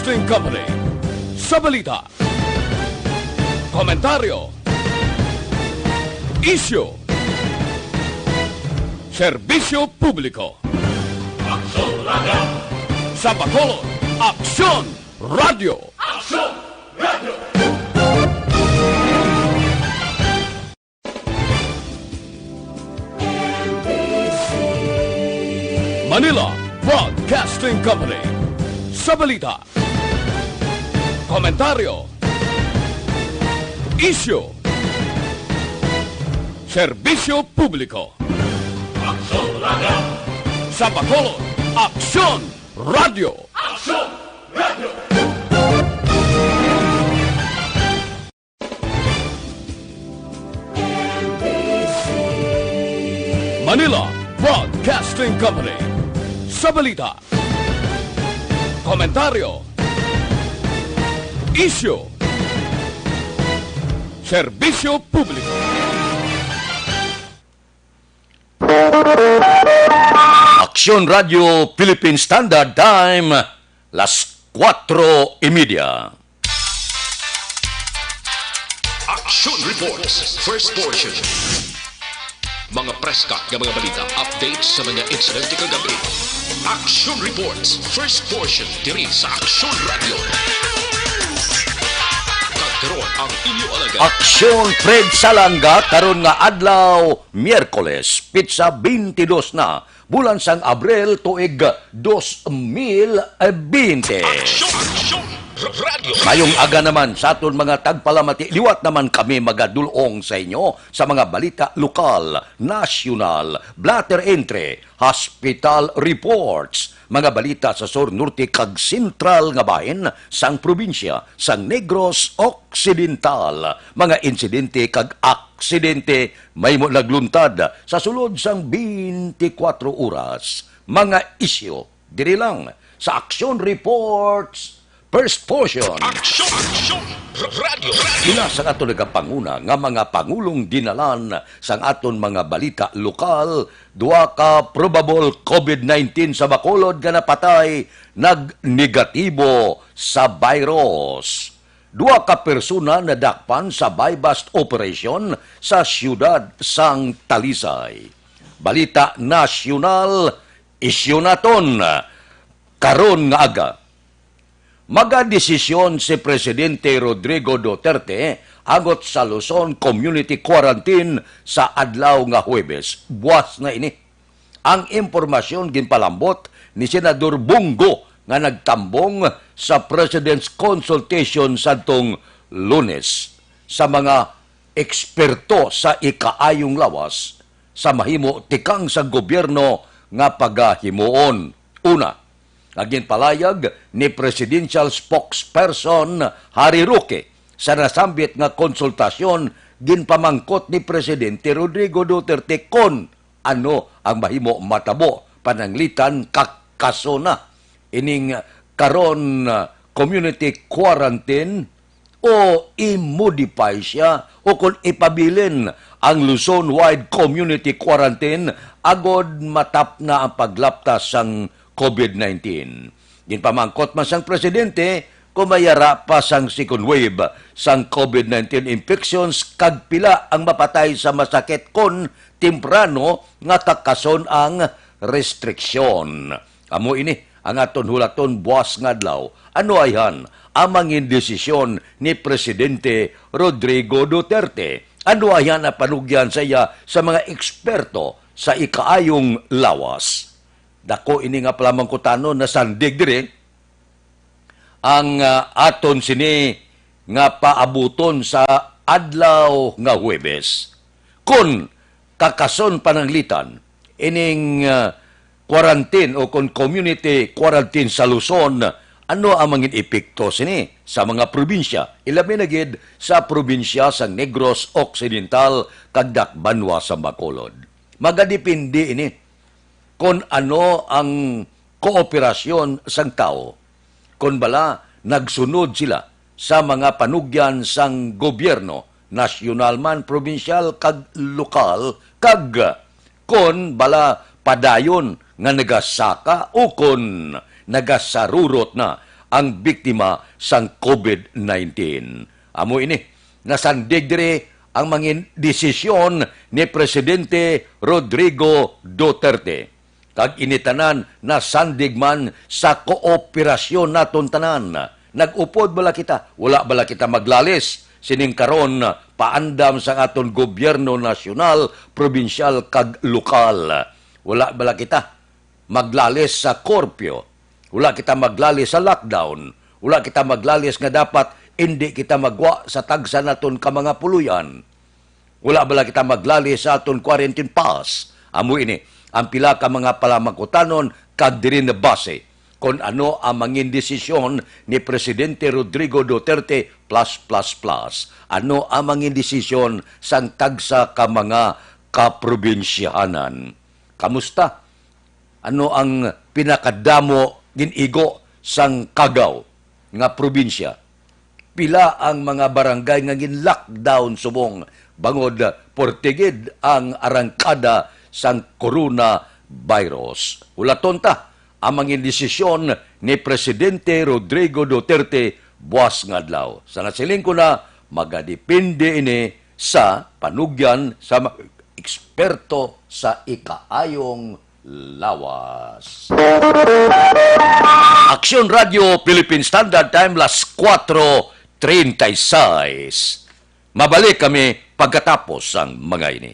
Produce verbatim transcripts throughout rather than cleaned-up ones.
Broadcasting Company. Sa balita, komentaryo, isyu, serbisyo publiko. Aksyon Radio! Sa Bacolod, Aksyon Radio! Aksyon Radio! Manila Broadcasting Company. Sa balita, komentaryo, isyu, serbisyo publiko. Aksyon Radio! Sa Bacolod, Aksyon Radio! Aksyon Radio! Manila Broadcasting Company. Sa balita, komentaryo, isyu, serbisyo publiko. Aksyon Radio Philippine Standard Time, las kuwatro y media. Action Reports, first portion. Mga preska nga mga balita, updates sa mga insidente kagabi. Action Reports, first portion, diri sa Action Radio. Kag karon ang inyo alagad. Aksyon Fred Salanga karon nga adlaw, Miyerkules, pitsa twenty-two na, bulan sang Abril, tuig dos mil bente. Aksyon! Aksyon! R-, Radyo! Mayong aga naman sa aton mga tagpalamati. Liwat naman kami magadul-ong sa inyo sa mga balita lokal, nasyonal, blotter entry, hospital reports, mga balita sa sur, norte, kag sentral nga bahin sang probinsya sang Negros Occidental, mga insidente kag aksidente mahimo nagluntad sa sulod sang twenty-four oras, mga isyu diri lang sa Action Reports, first portion. Action! Action! R-, Radyo! Radyo! Ina sang ato nagapanguna nga mga pangulong dinalan sang aton mga balita lokal, duha ka probable covid nineteen sa Bacolod nga napatay nagnegatibo sa virus. Duha ka persona nadakpan sa buy-bust operation sa siyudad sang Talisay. Balita nasyonal, isyu naton karon nga aga. Magadesisyon si Presidente Rodrigo Duterte angot sa Luzon community quarantine sa adlaw nga Huwebes. Buwas na ini. Ang impormasyon ginpalambot ni Senador Bong Go nga nagtambong sa President's Consultation sadtong Lunes sa mga eksperto sa ikaayong lawas sa mahimo tikang sa gobyerno nga pagahimuon. Una, nga ginpalayag ni Presidential Spokesperson Harry Roque sa nasambit nga konsultasyon, ginpamangkot ni Presidente Rodrigo Duterte kon ano ang mahimo matabo pananglitan kakaso na ining karon, ah, community quarantine o i-modify sia o kon ipabilin ang Luzon-wide community quarantine agod matapna ang paglaptas sang covid nineteen. Ginpamangkot man sang presidente kung may ara pa sang second wave sang covid nineteen infections kag pila ang mapatay sa masakit kon temprano nga kakason ang restriksyon. Amo ini ang aton hulaton buwas nga adlaw. Ano ayhan ang mangin desisyon ni Presidente Rodrigo Duterte? Ano ayhan ang panugyan sa iya sa mga eksperto sa ikaayong lawas? Dako ini nga palamangkutanon nasandig diri ang, ah, aton sini nga paabuton sa adlaw nga Huwebes. Kon kakason pananglitan ining, ah, quarantine o kon community quarantine sa Luzon, ano ang mangin epekto sini sa mga probinsya, ilabi na gid sa probinsya sa Negros Occidental kag dakbanwa sa Bacolod? Magadepende ini kon ano ang kooperasyon sang tawo, kon bala nagsunod sila sa mga panugyan sang gobyerno, nasyonal man, probinsyal, kag lokal, kag kon bala padayon nga nagasaka ukon nagasarurot na ang biktima sang COVID nineteen. Amo ini, nasandig diri ang mangin desisyon ni Presidente Rodrigo Duterte. Kag ini tanan nasandig man sa kooperasyon naton tanan. Nag-upod bala kita? Wala bala kita maglalis sining karon paandam sang aton gobyerno nasyonal, probinsyal, kag lokal? Wala bala kita maglalis sa curfew? Wala kita maglalis sa lockdown? Wala kita maglalis nga dapat indi kita magwa sa tagsa naton ka mga puloy-an? Wala bala kita maglalis sa aton quarantine pass? Amo ini ang pila ka mga palamangkutanon kag diri na base kon ano ang mangin desisyon ni Presidente Rodrigo Duterte plus, plus, plus. Ano ang mangin desisyon sang tagsa ka mga kaprobinsyahanan? Kamusta? Ano ang pinakadamo gin-igo sang Cagao nga probinsya? Pila ang mga barangay nga gin-lockdown subong bangod portigid ang arangkada sang coronavirus? Hulaton ta ang mangin desisyon ni Presidente Rodrigo Duterte buas nga adlaw. Sa nasiling ko na, magadepende ini sa panugyan sa mga eksperto sa ikaayong lawas. Aksyon Radio Philippine Standard Time, las kuwatro treinta y seis. Mabalik kami pagkatapos sang mga ini.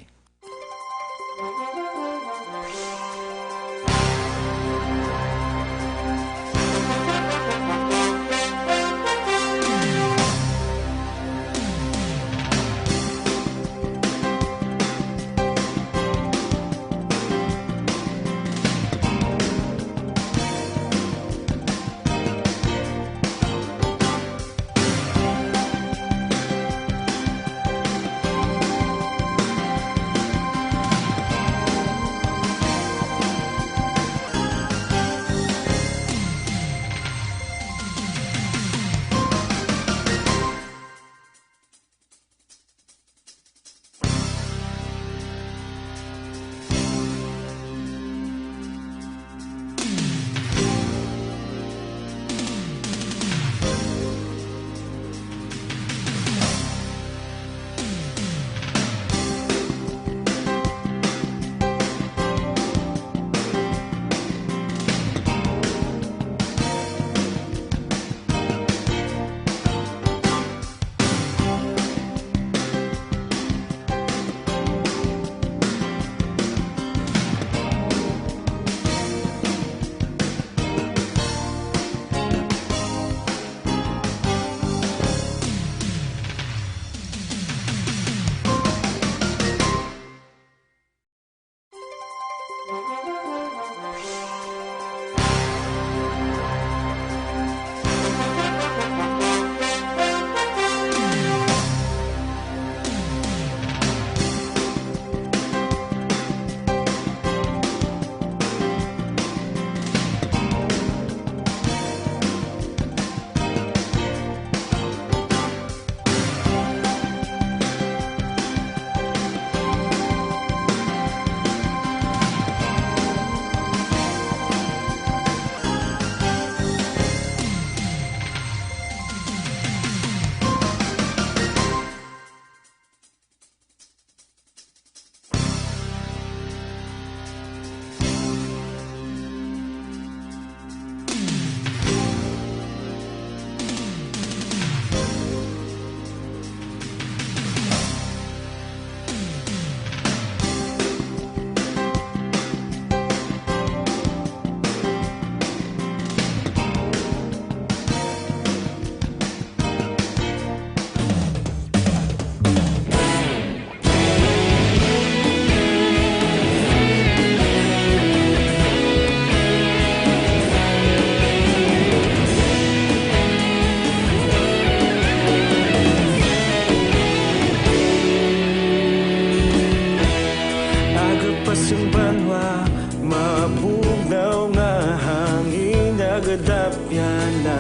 Aga pa sang banwa, mabugnaw nga hangin nagadapyan na.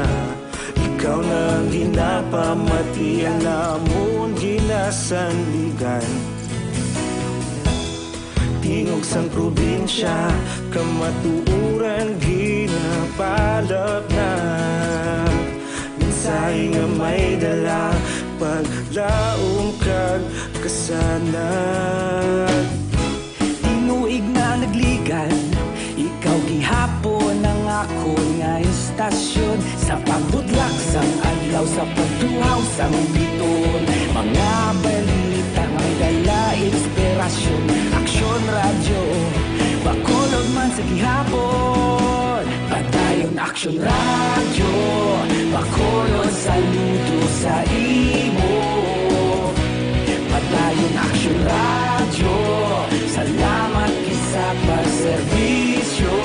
Ikaw na ang ginapamati, ang amon ginasandigan. Tingog sang probinsya, kamatuoran ginapalapnag. Mensahe nga may dala, paglaom kag kasanag. Tinuig na nagligad, ikaw gihapon ang akon nga istasyon. Sa pagbutlak sang adlaw, sa pagtuhaw sang biton, mga balita may dala inspirasyon. Aksyon Radyo, Bacolod man sa gihapon. Padayon Aksyon Radyo, Bacolod, saludo sa imo. Padayon Aksyon Radyo, salamat gid sa pagserbisyo.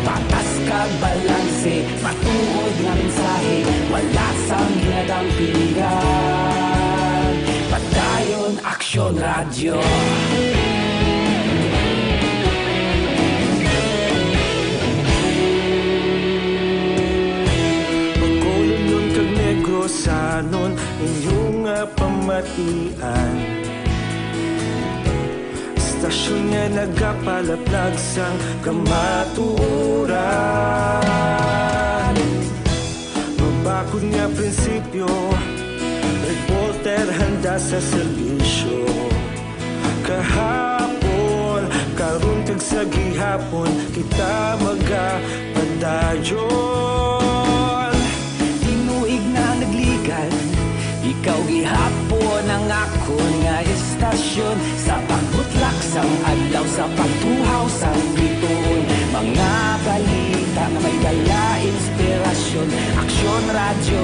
Patas kag balanse, matuod nga mensahe, wala sang ginadampigan. Padayon Aksyon Radyo. Bacolodnon kag Negrosanon, inyo nga pamatian. Istasyon nga nagapalaplag sang kamatuoran. Mabakod nga prinsipyo, reporter handa sa serbisyo. Kahapon, karon kag sa gihapon, kita magapadayon. Tinuig na nagligad, ikaw gihapon ang akon nga istasyon. Sa pagbutlak sang adlaw, sa pagtuhaw sang biton, mga balita nga may dala inspirasyon. Aksyon Radyo,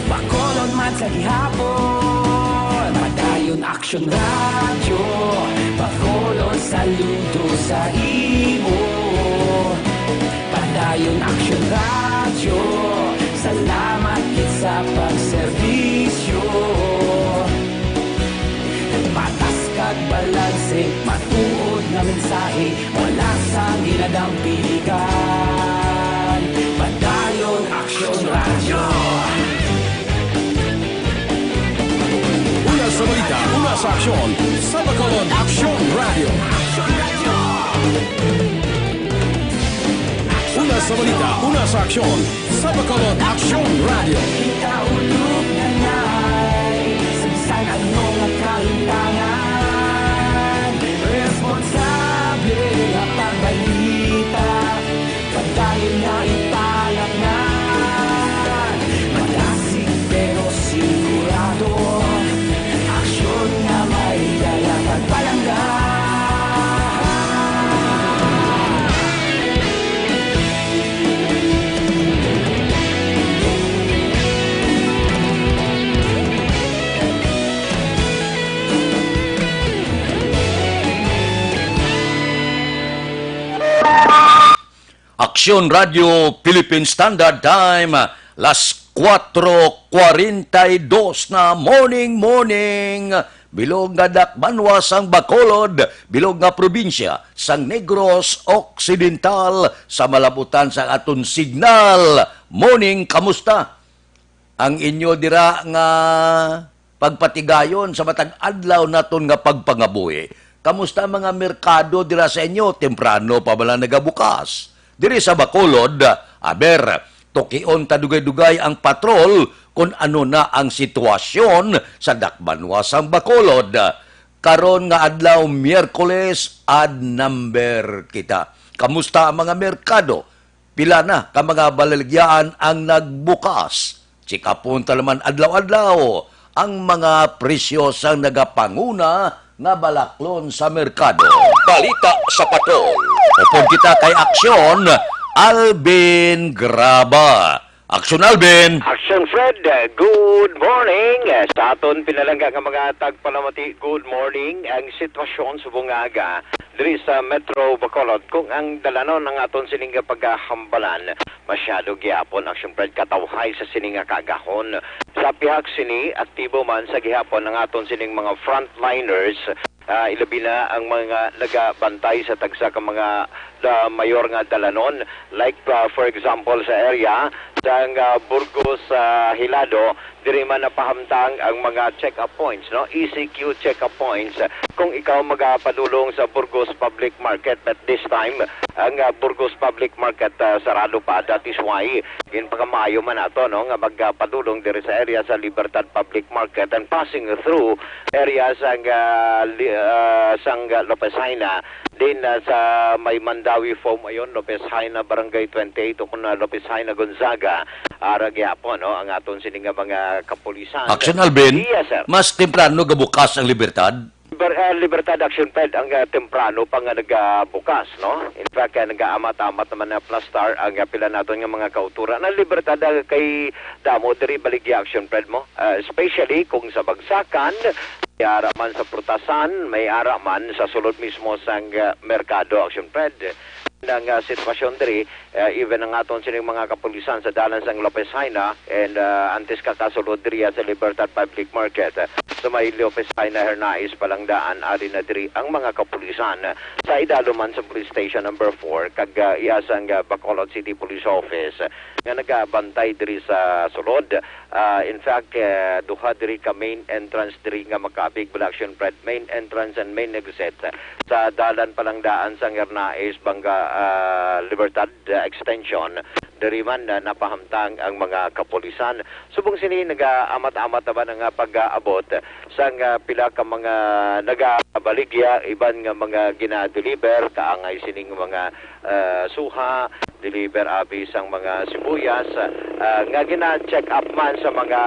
Bacolod man sa gihapon. Padayon Aksyon Radyo, Bacolod, saludo sa imo. Padayon Aksyon Radyo, salamat gid sa pagserbisyo. Patas kag balanse, matuod nga mensahe, wala sang ginadampigan. Padayon Aksyon Radyo. Una sa balita, una sa aksyon, sa Bacolod Aksyon Radyo. Una sa balita, una sa aksyon, sa Bacolod Aksyon Radyo. Kita ulog na nay, sa bisan ano nga kahintangan, responsable nga pagbalita. Padayon na ipalapngan, madasig pero sigurado. Aksyon nga may dala pagpalangga. Aksyon Radio Philippine Standard Time, las kuwatro kwarenta y dos na, morning, morning. Bilog nga dakbanwa sang Bacolod, bilog nga probinsya sang Negros Occidental, sa malabutan sang aton signal. Morning, kamusta ang inyo dira nga pagpatigayon sa matag adlaw naton nga pagpangabuhi? Kamusta ang mga merkado dira sa inyo? Temprano pa bala nagabukas? Diri sa Bacolod, aber, tukion ta dugay-dugay ang patrol kon ano na ang sitwasyon sa dakbanwa sang Bacolod. Karon nga adlaw, Miyerkules, odd number kita. Kamusta ang mga merkado? Pila na ka mga balaligyaan ang nagbukas? Check-upon ta naman adlaw-adlaw ang mga presyo sang nagapanguna nga balaklon sa merkado. Balita sa Patol. Upod kita kay Aksyon, Alvin Graba. Aksyon, Alvin. Aksyon, Fred. Good morning. Sa aton pinalangga nga mga tagpalamati, good morning. Ang sitwasyon subong nga aga diri sa Metro Bacolod, kung ang dalanon ang aton sining nga pagkahambalan, masyado gyapon ang siyempre katawhay sa sini nga kaagahon. Sa pihak sini, aktibo man sa gihapon ang aton sining mga frontliners, ah, ilabi na ang mga nagabantay sa tagsa ka mga, ah, mayor nga dalanon, like, ah, for example, sa area sang, ah, Burgos, ah, Hilado, diri man napahamtang ang mga check-up points, no? E C Q check-up points. Kung ikaw magapadulong sa Burgos Public Market, but this time, ang, ah, Burgos Public Market, ah, sarado pa. That is why, ginpakamaayo man nato, no, nga magapadulong diri sa area sa Libertad Public Market and passing through areas sang, ah, li-, ah, sang Lopez Jaena, din, ah, sa may Mandawi Foam ayon, Lopez Jaena, Barangay twenty-eight, o kun, ah, Lopez Jaena, Gonzaga, ara gyapon, no, ang aton sini nga mga kapulisan. Action, Alvin, Yes, sir. Mas temprano gabukas ang Libertad? Liber-, ah, Libertad, Action Fred, ang, ah, temprano pa nga nagabukas, no? In fact, ah, nagaamat-amat naman na plastar ang, ah, pila naton nga mga kauturan. Ang Libertad, ah, kay damo diri baligya, Action Fred, mo. Ah, especially kung sa bagsakan, may ara man sa prutasan, may ara man sa sulod mismo sang, ah, merkado, Action Fred. Nang, ah, sitwasyon diri, ah, even ang aton sining mga kapulisan sa dalan sang Lopez Jaena and, ah, antes ka kasulod diri, ah, sa Libertad Public Market, ah, sa may Lopez Jaena, Hernaez, Palangdaan, ari na diri ang mga kapulisan. Sa idalom man sa Police Station Number Four kag, ah, iya sang, ah, Bacolod City Police Office, ah, nga nagabantay diri sa sulod. Ah, in fact, eh, duha diri ka main entrance diri nga makabig, Action Fred, main entrance and main exit sa dalan Palangdaan sang Hernaez, Banga, ah, Libertad, ah, Extension. Diri man, ah, napahamtang ang mga kapulisan. Subong sini, nagaamat-amat naman ang, ah, pag-aabot sang, ah, pila ka mga nagabaligya, iban nga mga gina-deliver, kaangay sining mga, ah, suha, deliver abi sang mga sibuyas, ah, nga gina-check up man sa mga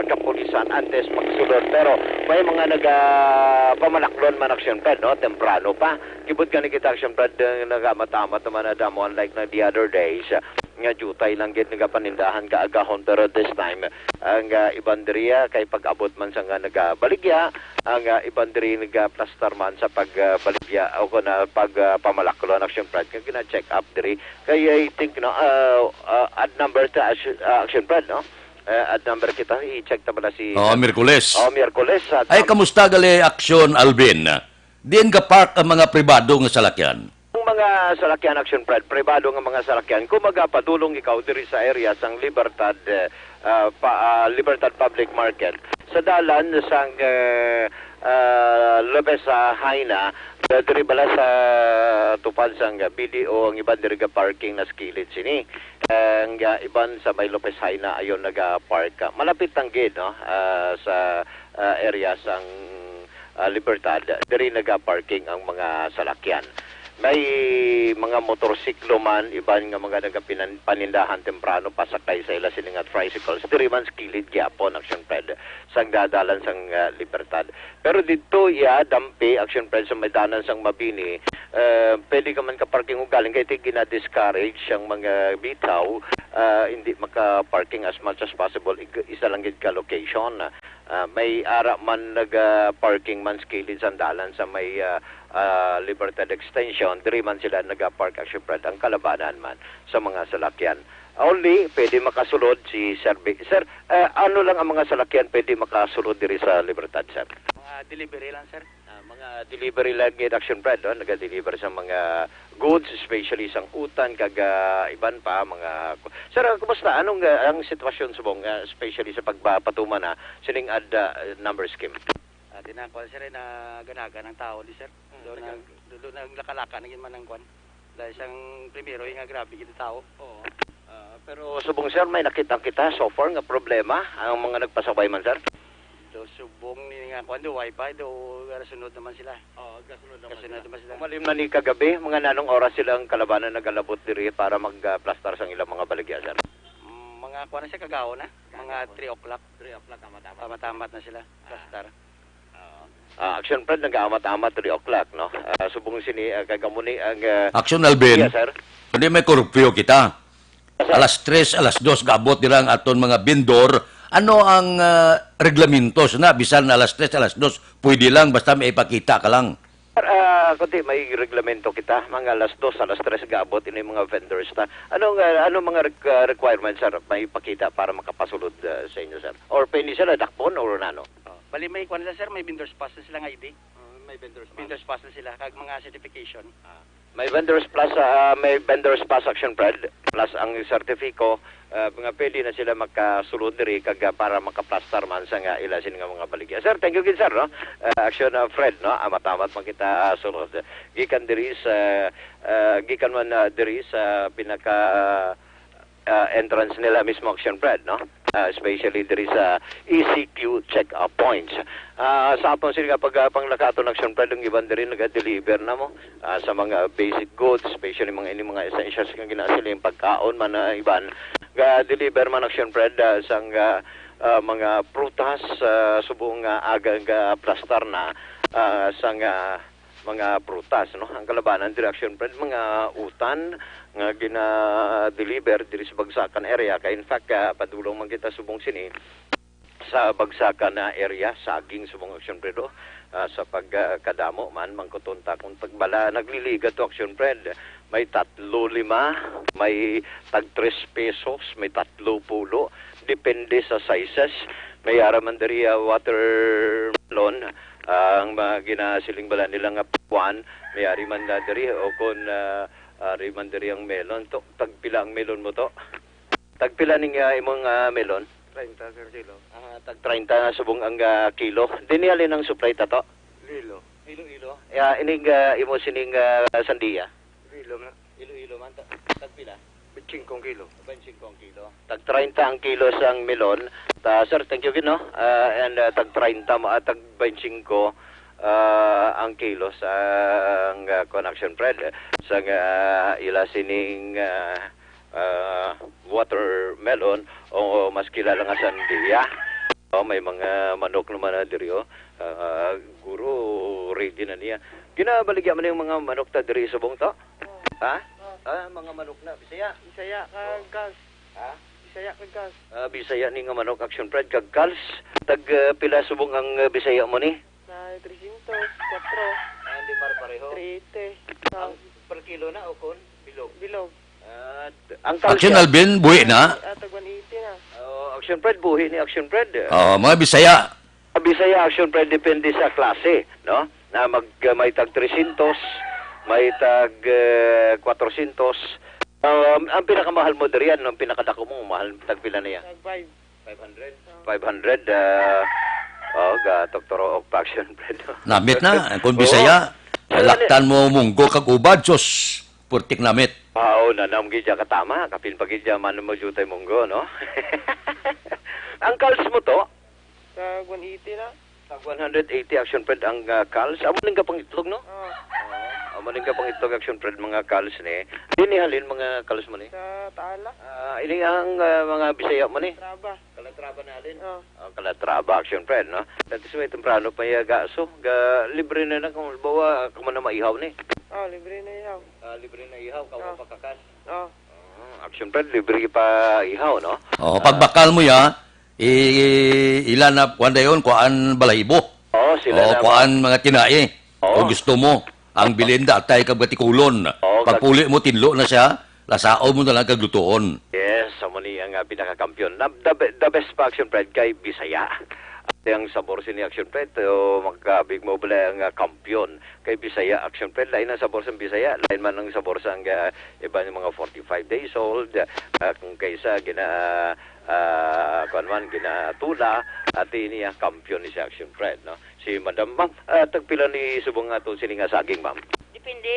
kapulisan antes magsulod. Pero may mga nagapamalaklon man, Action Fred, no? Temprano pa. Kibot gani kita, Action Fred, eh, nagaamat-amat naman na damo, unlike na the other days, ah, nga diutay lang gid nagapanindahan kaagahon. Pero this time, ang, ah, iban diri, ah, kay pag-abot man sa nga nagabaligya, ang, ah, iban diri nagaplastar man sa pagbaligya o kun, ah, pag, ah, pamalaklon, Action Fred, nga gina-check up diri. Kay I think, no, ah, ah, odd number ta, Action, ah, Action Fred, no? Eh, odd number kita, i-check ta bala si Oo, Miyerkules. Oh, Miyerkules, ah, Ay, tam- kamusta gali, Action, Alvin? Diin ga-park ang mga pribado nga salakyan? Ang mga salakyan, Action Fred, pribado nga mga salakyan, kung magapadulong ikaw diri sa area sang Libertad, eh, ah, pa, ah, Libertad Public Market, sa dalan sang, eh, ah, Lopez, ah, Jaena, eh, diri bala sa tupad sang B D O, ang iban diri ga-parking na sa kilid sini. Ang, ah, iban sa may Lopez Jaena ayon naga-park, ah, malapit lang gid, no, ah, sa, ah, area sang, ah, Libertad. Diri naga-parking ang mga salakyan. May mga motorsiklo man, iban nga mga nagapinan-, panindahan temprano, pasakay sa ila sini nga tricycles. Diri man sa kilid gyapon, Action Fred, sang dadalan sang, ah, Libertad. Pero didto, iya, Dampi, Action Fred, sa may dalan sang Mabini, eh, pwede ka man ka-parking ugaling kay ti gina-discourage ang mga bitaw, ah, hindi maka-parking as much as possible. Ig-, isa lang gid ka location. Ah, may ara man naga-parking man sa kilid sang dalan sa may, ah, ah, Libertad Extension, diri man sila naga-park, Action Fred, ang kalabanan man sa mga salakyan. Only, pwede makasulod si Sir Vic. Sir, eh, ano lang ang mga salakyan pwede makasulod diri sa Libertad, sir? Mga delivery lang, sir. Ah, mga delivery lang gid, Action Fred, no? Naga-deliver sa mga goods, especially sang utan, kag, ah, iban pa, mga ku-, sir, ah, kumusta? Anong, ah, ang sitwasyon subong, ah, especially sa pagpapatuman na sining odd, ah, number scheme? Ah, di na, kuwan, sir, eh, naganagan ang tao, di, sir? Mm, Doon nag- nag-, doon naglakalaka na gid man ang kuwan. Dahil sang primero, yung nga grabe gid ang tao. Oo. Ah, pero subong, sir, may nakita kita so far nga problema ang mga nagpasabay man, sir? Do subong ni nga kuwan, do wifi, do sunod naman sila. Oo, gasunod naman Gasunod sila. naman sila. Umalim na ni kagabi, mga nanong oras sila ang kalabanan nagalabot diri para magplastar sang ilang mga baligya, sir? Mm, mga kuwan na siya, kagaon na. Mga Kagaon. three o'clock. Three o'clock, amat-amat. Amat-amat na sila. Ah. Plastar. Oo. Ah, Action Fred, nag-aamat-amat, three o'clock, no? Ah, subong sini, ah, kag amo ni ang, ah, Action, Alvin. Yes, sir. Kundi may curfew kita. Yes, sir. Alas tres, alas dos, gaabot dira ang aton mga vendor. Ano ang, ah, reglamento na bisan alas tres, alas dos, pwede lang, basta may ipakita ka lang? Sir, ah, kundi may reglamento kita, mga alas dos, alas tres, gaabot ini mga vendors ta. Anong, ah, anong mga req-, ah, requirements, sir, may ipakita para makapasulod, ah, sa inyo, sir? Or pwede sila dakpon or nano? Oh, bali may kuwan na, sir, may vendor's pass na sila nga I D. Oh, may vendor's pass. Vendor's pass na sila, kag mga certification. Ah. May vendors plus, ah, may vendors pass, Action Fred, plus ang sertifiko, ah, nga pwede na sila makasulod diri kag, ah, para makaplastar man sa nga ila sini nga mga baligya. Sir, thank you gid, sir, no? Ah, Action, ah, Fred, no? Amat-amat man kita, ah, sulod. Gikan diri sa, ah, gikan man, ah, diri sa pinaka, ah, entrance nila mismo, Action Fred, no? Ah, especially diri sa E C Q check-up points. Ah, sa aton sila nga pag, ah, panglakaton, Action Fred, ang iban diri naga-deliver na mo, ah, sa mga basic goods, especially mga ini mga essentials nga ginasiling, pagkaon man, ah, iban. Ga-deliver man, Action Fred, ah, sang, ah, ah, mga prutas, ah, subong nga aga nga plastar na, ah, sang, ah, mga prutas, no? Ang kalabanan diri, Action Fred, mga utan nga gina-deliver diri sa Bagsakan area. Kay in fact, ah, padulong man kita subong sini sa Bagsakan na area, saging subong, Action Fred, oh. Ah, sa pagkadamo man, mangkuton ta kung tagbala, nagliliga to, Action Fred. May tatlo lima, may tag tres pesos, may tatlo pulo. Depende sa sizes. May ara man diri, ah, watermelon. Ang mga ginasiling bala nila nga pakwan, may ari man na diri, o kon, ah, ari man diri ang melon. To, tagpila ang melon mo to? Tagpila ning, ah, imong, ah, melon? Treinta, sir, kilo. Ah, tag treinta na subong ang, ah, kilo. Dinhi halin ang supply ta to? Iloilo. Iloilo. Ya, ining, ah, imo sining, ah, sandiya? Iloilo man. Iloilo man to. Tagpila? Baynte singko ang kilo. Baynte singko ang kilo. Tag treinta ang kilo sang melon. Ta, sir, thank you gid, no? Ah, and, ah, tag treinta mo, ah, tag baynte singko, ah, ang kilo sa, ang, ah, kuwan, Action Fred, sa, ah, ila sining, ah, ah, watermelon o mas kilala nga sandiya. Oh, may mga manok naman na diri, oh. Ah, guro, ready na niya. Ginabaligya man yung mga manok ta diri subong to? Ha? Ah, mga manok na Bisaya. Bisaya kag Gals. Ha? Bisaya kag Gals. Ah, Bisaya ni nga manok, Action Fred, kag Gals. Tag, ah, pila subong ang, ah, Bisaya mo ni? Na trescientos, kwatro. Ah, hindi pare-pareho. Three eighty. Ang per kilo na o kon bilog? Bilog. Ah, ang Action Calcium? Alvin, buhi na? Ah, tag one eighty na. Oh, Action Fred, buhi ni Action Fred. Oh, mga Bisaya. Bisaya, Action Fred, depende sa klase, no? Na mag, may tag trescientos, may tag, eh, kwatrocientos. Um, ang pinakamahal mo diri, ano, ang pinakadako mo, mahal, tagpila niya? Tag five. Five hundred? Five hundred, ah, oh, ga, Doktor Oak pa, Action Fred, no? Namit na, kung Oo. Bisaya, Wala ni- laktan mo munggo kag ubad, sus, purtik namit. Ah, oo, nanam gid siya katama, kapin pa gid siya man mo jutay munggo, no? Ang Kals mo to? Sa one eighty na. Sa one hundred eighty, Action Fred, ang, ah, Kals. Amo ning gapangitlog, no? Oo. Oo, amo ning gapangitlog, Action Fred, mga Kals ni. Dinhi halin mga Kals mo ni? Sa Taala. Ah, ini ang, ah, mga Bisaya mo ni? Traba. Calatrava na halin? Oo. Ah, Calatrava, Action Fred, no? Dati sa may temprano pa iya gaso, ga, libre na lang kung halimbawa, kamo na maihaw ni. Oo, libre na ihaw. Ah, libre na ihaw, kawa Oo. pa kakas. Oo. Ah, Action Fred, libre pa ihaw, no? Oh, Ah. pagbakal mo ya, i-, ila na, kuan dayon, kuan balahibo. Oo, sila Oh, na kuan mga tinai. Oo. Kung gusto mo, ang bilin datay kag batikulon. Oo, kag Pagpuli mo, tinlo na siya. Lasaon mo na lang kag lutuon. Yes, amo ni ang, ah, pinakakampiyon. Na, the, be- the best pa, Action Fred, kay Bisaya. Ang sabor sini, Action Fred, o makabig mo bala ang, ah, kampiyon. Kay Bisaya, Action Fred, lain ang sabor sa Bisaya, lain man ang sabor sa ang, ah, iba nga mga forty-five days old, ah, kung kaysa gina, ah, kuwan man, ginatula, at ini ang kampiyon ni si Action Fred, no? Si Madam, ma'am, ah, tagpila ni subong ato sini nga saging, ma'am? Depende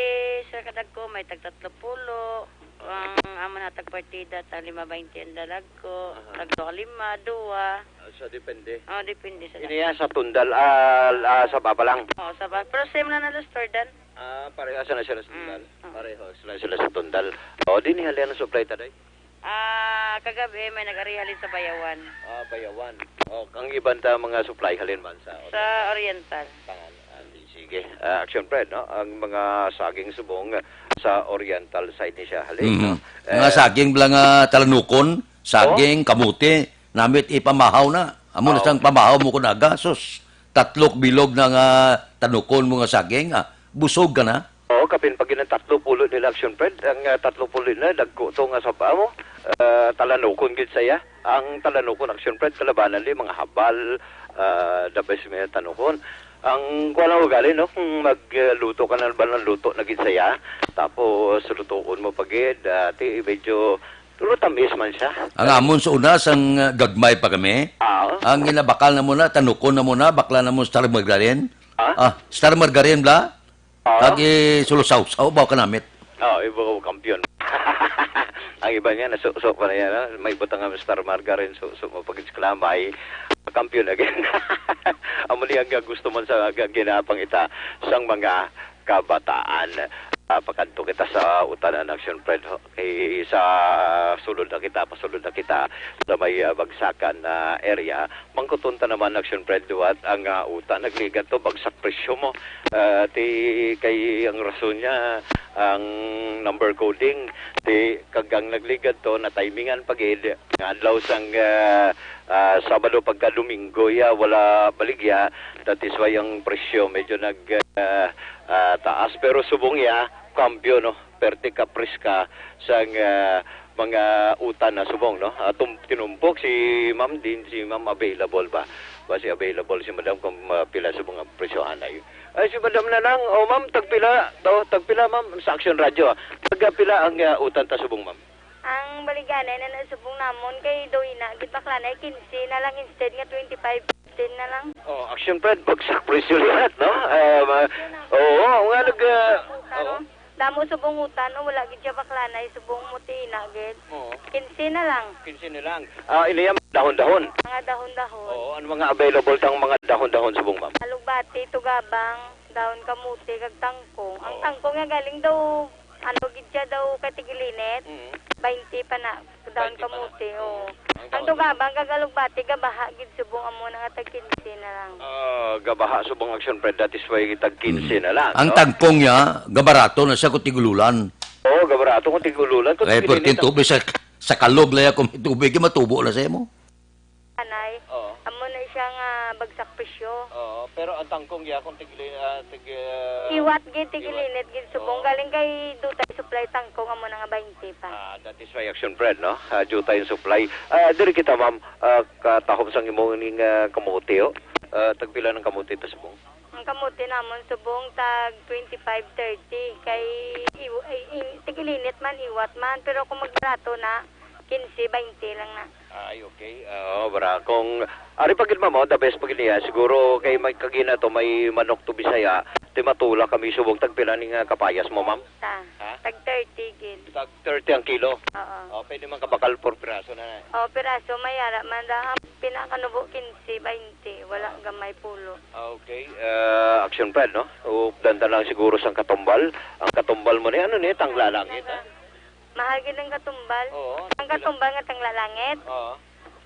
sa kadagko, may tag tatlo pulo, ang amon hatag partida, tag lima baynte ang dalagko, Aha. tag duha lima, duha. Ah, so depende. Oh, depende sa Ini dagko. Yan sa tundal, ah, ah, sa baba lang. Oh, sa ba-, pero same na na, Lord, Jordan. Ah, pareho sa na sila sa Mm, tundal. Oo. Pareho sila, sila sa tundal. Oh, dinhi halin ang supply ta, day? Ah, kagabi may nag-ari halin sa Bayawan. Ah, Bayawan. Oh, ang iban ta mga supply halin man sa Sa Oriental. Oriental. Tangan. Ah, di, sige. Ah, Action Fred, no? Ang mga saging subong sa Oriental side ni siya halin, Mhm. no? Mga Eh, saging bala nga talanukon, saging, Oh. kamote, namit ipamahaw na. Amo na Oh. sang pamahaw mo kun aga, sus. Tatlok bilog na nga tanukon mo nga saging, ah. Busog ka na. Oo, kapin pag ginang tatlo pulo nila, Action Fred, ang, ah, tatlo pulo na, dagko to nga saba mo, ah, talanukon gid saya. Ang talanukon, Action Fred, kalabanan ni mga habal, ah, the best may tanukon. Ang kuwan lang ugali, no? Kung magluto ka na ba ng luto na gid saya, tapos lutuon mo pa gid, ah, ti, medyo, pero tamis man siya. Ang amon sa una, sang, ah, gagmay pa kami, Ah. ang ginabakal na muna, tanukon na muna, bakla na mo star margarine. Ah? Ah, star margarine bla? Ah? Kag isulusawsaw ba ka namit? Oh, ibo ko kampiyon. Ang iba niya, nasuso pa na yan, ah. May butang nga star margarine, suso mo pag-exclamay, kampiyon again. Amo niya nga gusto man sa ga-, ginapangita sang mga kabataan. Ah, pakadto kita sa utan, Action Fred, ho. Kay sa sulod na kita, pasulod na kita sa may, ah, bagsakan na area. Mangkuton ta naman, Action Fred, liwat ang, ah, utan. Nagligad to, bagsak presyo mo. Ah, ti, kay ang rason niya, ang number coding. Ti, kag ang nagligad to, na timingan pa gid. Nga adlaw sang, ah, ah, Sabado pagka Domingo, ya, wala baligya. That is why ang presyo medyo nag, ah, ah, taas. Pero subong ya, kambyo, no? Perte ka preska sang, ah, mga utan na subong, no? Ah, tum-, tinumpok si Ma'am Din, si Ma'am available ba? Ba si available si Madam kung, ah, pila subong ang presyohan ay? Ay, si Madam na lang. O, Ma'am, tagpila? To, tagpila, Ma'am? Sa Action Radio, ah. Tagpila ang, ah, utan ta subong, Ma'am? Ang baliganay na nasubong namon kay daw ina, gid bakla na, quince na lang instead nga twenty-five, fifteen na lang. Oh, Action Fred, bagsak presyo lahat, no? Ah, ma-, oo, nga nag, ah, Utan, oo. no? Damo subong utan, no? Wala gid siya bakla na, subong mo ti ina, gid. Oo. Quince na lang. Quince na lang. Ah, iliya, dahon-dahon. Mga dahon-dahon. Oo, ano mga available tang mga dahon-dahon subong, ma'am? Alugbati, tugabang, dahon kamote, kag tangkong. Ang Oo. tangkong nga galing daw, ano gid siya daw, kay tigilinit. Mm. Baynte pa na, dahon Baynte pa na. kamote, oo. Mm. Ang Ang dahon tugabang, kag alugbati, gabaha gid subong amo na nga tag quince na lang. Ah, gabaha subong Action Fred, that is why tag quince Mm. na lang, Ang no? tangkong niya, gabarato na siya kung tigululan. Oo, gabarato kung tigululan. Kung Kaya tigilinit perting ang tubig sa, sa kalog, laya kung may tubig, matubo na sa imo. Anay, Oo. amo na siya nga bagsak presyo. Oo, pero ang tangkong ya kung tigli-, ah, tig-, ah, Iwat gid, iwat. tigilinit gid subong. Oo. Galing kay Dutay Supply tangkong, amo na nga baynte pa. Ah, that is why Action Fred, no? Ah, Dutay ang supply. Ah, diri kita, ma'am, ah, katahom sang imong ning, ah, kamote, oh. Ah, tagpila ng kamote ta subong? Ang kamote namon subong tag twenty-five, thirty. Kay iw-, ay, in-, tigilinit man, iwat man. Pero kung magbarato na, quince, baynte lang na. Ay, okay. Oo, bra. Kung ari pa gid, ma'am, oh, the best pa gid niya. Siguro kay may kagina to, may manok to Bisaya. Ti matula kami subong tagpila ni nga kapayas mo, ma'am? Ta. Ha? Tag thirty gid. Tag thirty ang kilo? Oo. Oh, pwede man kabakal por piraso na. Oh, piraso, may ara man da. Ang pinakanubo, quince, baynte. Wala Ah. gamay pulo. Ah, okay. Ah, Action Fred, no? Updan ta lang siguro sang katumbal. Ang katumbal mo ni, ano ni, tangla langit, ha? Mahal gid ang katumbal. Oo. Ang katumbal nga tangla langit. Oo.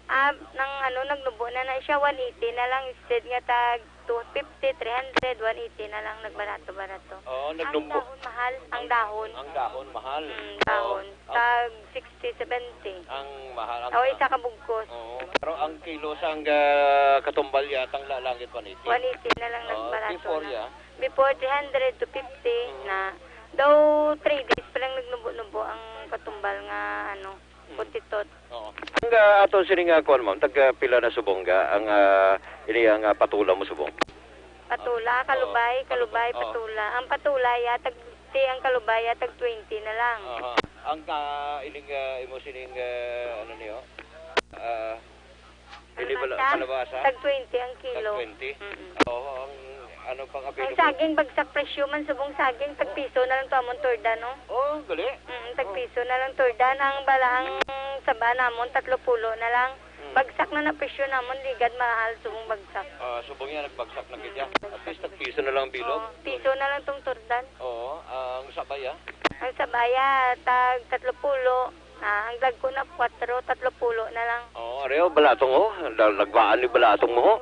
Ah, nang ano, nagnubo na na siya, one eighty na lang instead nga tag two fifty, three hundred, one eighty na lang, nagbarato-barato. Oo, Ang nagnubo. dahon mahal, ang dahon. Ang dahon mahal. Mm, dahon. Oo. Ang Tag sixty, seventy. Ang mahal ang O, isa ka bugkos. Oo. Pero ang kilo sang, ah, katumbal ya, tangla langit, one eighty. One eighty na lang, Oo, nagbarato before na. ya. Before, three hundred to fifty Mm. na. Daw three days pa lang nagnubo-nubo ang katumbal nga, ano, Mm. putitot. Oo. Ang, ah, ato sini nga kuwan, ma'am, tag, ah, pila na subong ga ang, ah, ini ang, ah, patula mo subong? Patula, Ah, kalubay, oo. kalubay, Kalubay, oo. patula. Ang patula ya, tag, ti ang kalubay ya, tag twenty na lang. Aha. Ang ka-, ining, ah, imo sining, ah, ano niyo? Ah, Kalabasa? ini bala-, kalabasa? Tag twenty ang kilo. Tag twenty? Mm-mm. Oo, ang ano pang Ang available? saging, bagsak presyo man, subong saging, tag piso na lang to amon turda, no? Oh, gali. Mm, tag Oh. piso na lang turda. Ang bala, ang saba namon, tatlo pulo na lang. Mm. Bagsak na na presyo namon, ligad mahal, subong bagsak. Ah, subong yan, nagbagsak na gid ya. Mm, At least, bagsak. tag piso na lang ang bilog. Oh, piso na lang tong turdan. Oo, ang sabay, ah. Ang sabaya, tag tatlo pulo. Ah, ang dagko na, kwatro, tatlo pulo na lang. Oo, areo, balatong, oh. Dal-, nagbaan ni balatong mo, oh.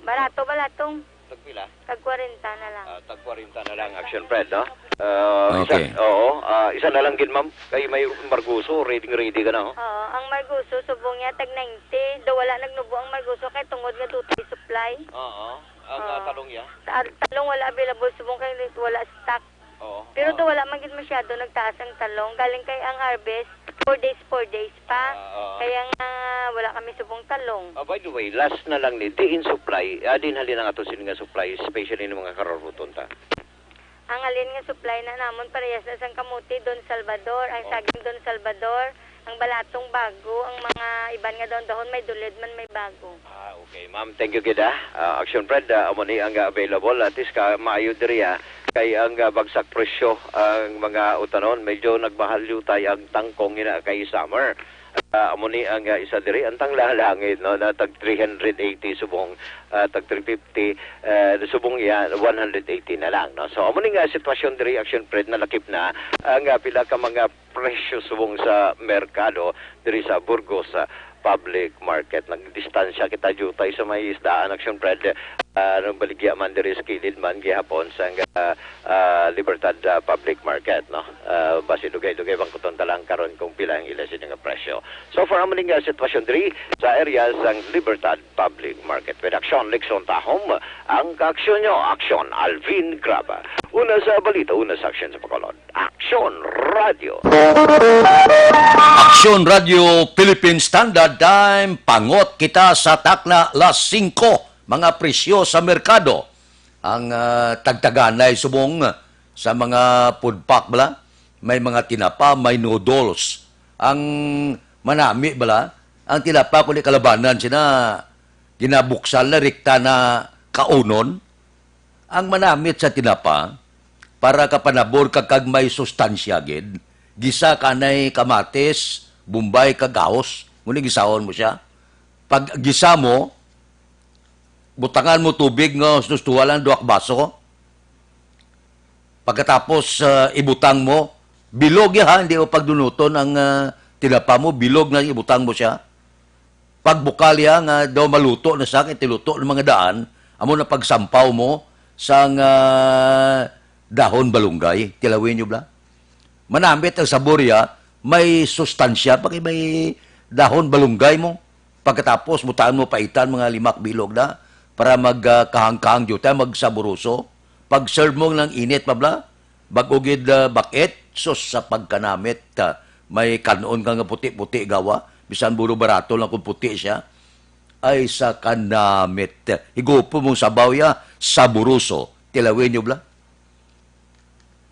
Barato, balatong. Tagpila? Tag kwarenta na lang. Ah, tag kwarenta na lang, Action Fred, no? Ah, Okay. isa, oo, ah, isa na lang gid, ma'am. Kay may Margoso, ready, ready ka na, oh. Oo, ang Margoso, subong niya, tag ninety. Do wala nagnubo ang Margoso kay tungod nga dutay supply. Oo. Ang, ah, Oo. talong niya? Ta-, talong wala available, subong kay wala stock. Oo. Pero Oo. do wala man gid masyado nagtaas ang talong. Galing kay ang harvest, four days, four days pa. Ah, oo. Kaya nga, wala kami subong talong. Ah, by the way, last na lang ni, diin supply, ah, diin halin ang ato sini nga supply, especially ni mga kararuton ta? Ang halin nga supply na namon, parehas na sang kamote, Don Salvador, ang Oh. saging, Don Salvador, ang balatong, bago, ang mga iban nga dahon-dahon, may dulid man, may bago. Ah, okay, ma'am. Thank you gid, ah. Ah, Action Fred, ah, amo ni ang available. At least ka, maayo diri, ah. Kay ang, ah, bagsak presyo ang mga utanon, medyo nagmahal yutay ang tangkong ina kay summer. Ah, amo ni ang, ah, isa diri, ang tanglalangit, no, na tag three hundred eighty subong, ah, tag three fifty, eh, subong iya, one hundred eighty na lang, no? So, amo ni nga sitwasyon diri, Action Fred, nalakip na ang, ah, pila ka mga presyo subong sa merkado diri sa Burgos, ah, Public Market. Nagdistansya kita diutay sa may isdaan, Action Fred. Ah, nagbaligya man diri sa kilid man gihapon sa, ah, ah, Libertad, ah, Public Market, no? Ah, basi dugay-dugay bangkuton ta lang karon kung pila ang ila sini nga presyo. So far, amo ni nga sitwasyon diri sa area sang Libertad Public Market. With Action, Lixon Tahom, ang kaaksyon nyo, Action, Alvin Graba. Una sa balita, una sa aksyon sa Bacolod. Action Radio. Action Radio Philippine Standard Time, pangot kita sa takna las singko, mga presyo sa merkado. Ang, ah, tagtaganay subong sa mga food pack bala, may mga tinapa, may noodles. Ang manami bala, ang tinapa kundi kalabanan sina ginabuksan na rikta na kaunon. Ang manamit sa tinapa, para kapanabor ka kag may sustansya gid, gisa kanay kamatis, bombay kag ahos, ngunit gisahon mo siya. Pag gisa mo, butangan mo tubig nga hustos-tuha lang, duha ka baso. Pagkatapos, ah, ibutang mo, bilog ya ha, hindi mo pagdunuton ang, ah, tinapa mo, bilog na ibutang mo siya. Pagbukal ya nga daw maluto na sa kay tiluto ng mga daan, amo na pagsampaw mo sang, ah, dahon balunggay, tilawin nyo bala. Manamit ang sabor ya, may sustansya pa kay may dahon balunggay mo. Pagkatapos, butangan mo paitan mga lima ka bilog na para mag, ah, kahang-kahang diutay, magsaburoso. Pag-serve mo ng init pa bala, bag-o gid, ah, bakit, sus, sa pagkanamit, ah, may kanon ka nga puti-puti gawa, bisan buro barato lang kung puti siya. Ay, sa kanamit. Higupo mong sabaw ya, saburoso. Tilawin nyo bala?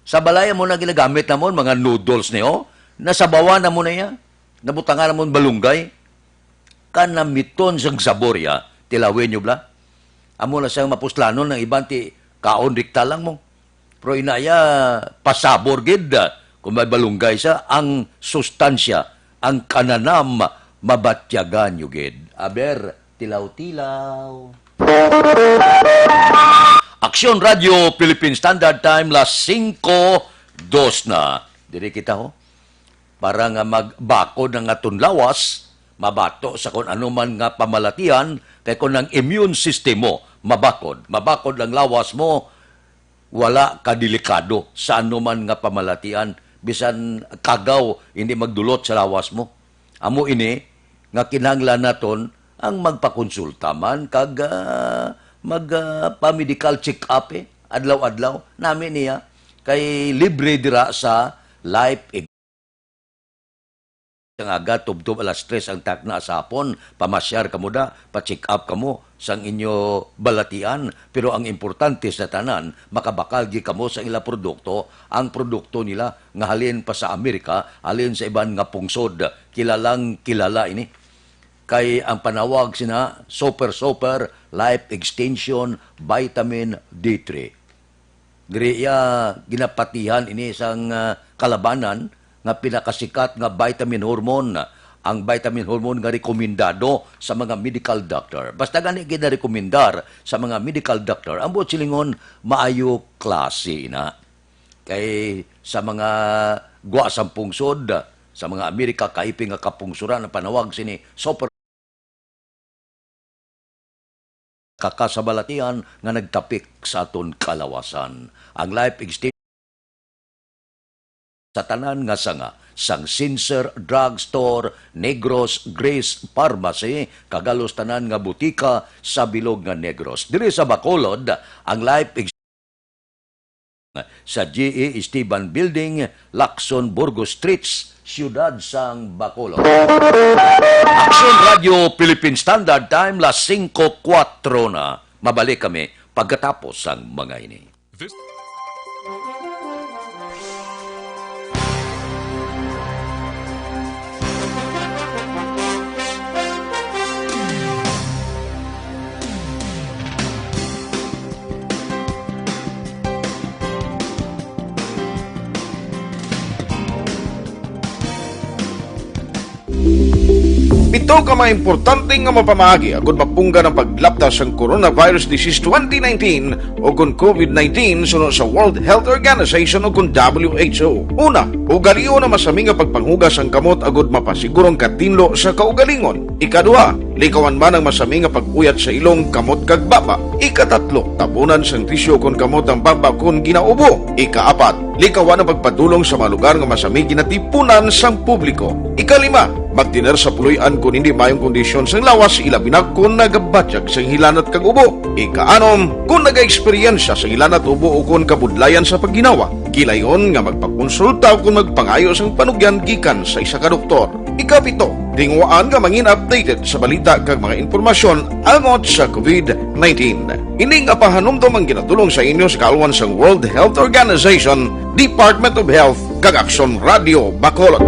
Sa balay mo na ginagamit namon, mga noodles niyo, nasabawan na mo na iya. Nabutangan namon balunggay. Kanamiton sang sabor ya, tilawin nyo bala? Amo na sang mapuslanon ng iban ti kaon rikta lang mo. Pero inaya, pasabor gid, ah, kung may balunggay sa, ang sustansya, ang kananam, mabatyagan nyo gid. Aber, tilaw-tilaw. Aksyon Radio Philippine Standard Time, las singko dos na. Diri kita, ho. Para nga magbakod ang aton lawas, mabato sa kon ano man nga pamalatian, kay kon ang immune system mo mabakod, mabakod ang lawas mo, wala ka delikado sa ano man nga pamalatian, bisan kagaw hindi magdulot sa lawas mo. Amo ini nga kinahanglan naton ang magpakonsulta man kag, ah, mag, ah, pa-medical check-up, eh, adlaw-adlaw. Nami niya kay libre dira sa Life Ex-, ang aga, tubtob alas tres ang takna sa hapon, pamasyar kamo da, pa-check up kamo sang inyo balatian, pero ang importante sa tanan, makabakal gid kamo sa ila produkto, ang produkto nila nga halin pa sa Amerika, halin sa iban nga pungsod, kilalang kilala ini. Kay ang panawag sina Super Super Life Extension Vitamin D three. Diri iya ginapatihan ini sang, ah, kalabanan nga pinakasikat nga vitamin hormone, ang vitamin hormone nga rekomendado sa mga medical doctor. Basta gani ginarekomendar sa mga medical doctor, ang buot silingon, maayo klase ina. Kay sa mga gwa sang pungsod, sa mga Amerika, kaiping nga kapungsuran ang panawag sini Super kakasabalatian nga nagtapik sa aton kalawasan. Ang Life Extension sa tanan nga sanga, sang Sincere Drug Store, Negros, Grace Pharmacy, kag halos tanan nga butika sa bilog nga Negros. Diri sa Bacolod, ang Life Ex-, sa G E Esteban Building, Lacson, Burgos Streets, Siyudad sang Bacolod. Aksyon Radio Philippine Standard Time, las singko kuwatro na. Mabalik kami pagkatapos sang mga ini. This Pito ka mga importante nga mapamaagi agud mapunggan ang paglapta sang coronavirus disease twenty nineteen o kon COVID nineteen suno sa World Health Organization o kon W H O. Una, ugalion ang masami nga pagpanghugas sang kamot agud mapasiguro ang katinlo sa kaugalingon. Ikaduha, likawan man ang masami nga pag-uyat sa ilong, kamot kag baba. Ikatatlo, tabunan sang tisyu kon kamot ang baba kon ginaubo. Ikaapat, likawan ang pagpadulong sa mga lugar nga masami ginatipunan sang publiko. Ikalima, magtener sa puloy-an kon hindi maayong kondisyon sang lawas, ilabi na kon nagabatyag sang hilanat kag ubo. Ikaanom, kon nagaeksperyensya sang hilanat, ubo, o kon kabudlayan sa pagginawa, gilayon nga magpakonsulta o kon magpangayo sang panugyan gikan sa isa ka doktor. Ikapito, tinguhaan nga mangin updated sa balita kag mga impormasyon angot sa COVID nineteen. Ini nga pahanumdom ang ginadulong sa inyo sa kaalwan sang World Health Organization, Department of Health, kag Aksyon Radio Bacolod.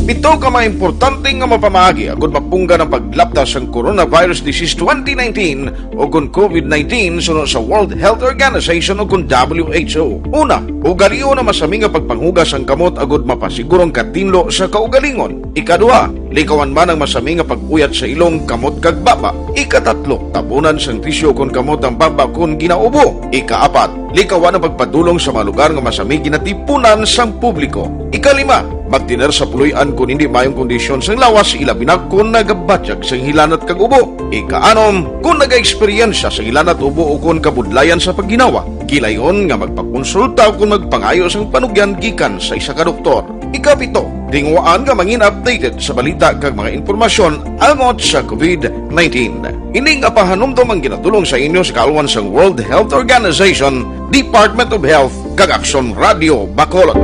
Pito ka mga importante nga mapamaagi agud mapunggan ang paglapta sang coronavirus disease twenty nineteen o kon COVID nineteen suno sa World Health Organization o kon W H O. Una, ugalion ang masami nga pagpanghugas sang kamot agud mapasiguro ang katinlo sa kaugalingon. Ikaduha, likawan man ang masami nga pag-uyat sa ilong, kamot kag baba. Ikatatlo, tabunan sang tisyu kon kamot ang baba kon ginaubo. Ikaapat, likawan ang pagpadulong sa mga lugar nga masami ginatipunan sang publiko. Ikalima, magtener sa puloy-an kon hindi maayong kondisyon sang lawas, ilabi na kon nagabatyag sang hilanat kag ubo. Ikaanom, kon nagaeksperyensya sang hilanat, ubo, o kon kabudlayan sa pagginawa, gilayon nga magpakonsulta o kon magpangayo sang panugyan gikan sa isa ka doktor. Ikapito, tinguhaan nga mangin updated sa balita kag mga impormasyon angot sa COVID nineteen. Ini nga pahanumdom ang ginadulong sa inyo sa kaalwan sang World Health Organization, Department of Health, kag Aksyon Radio Bacolod.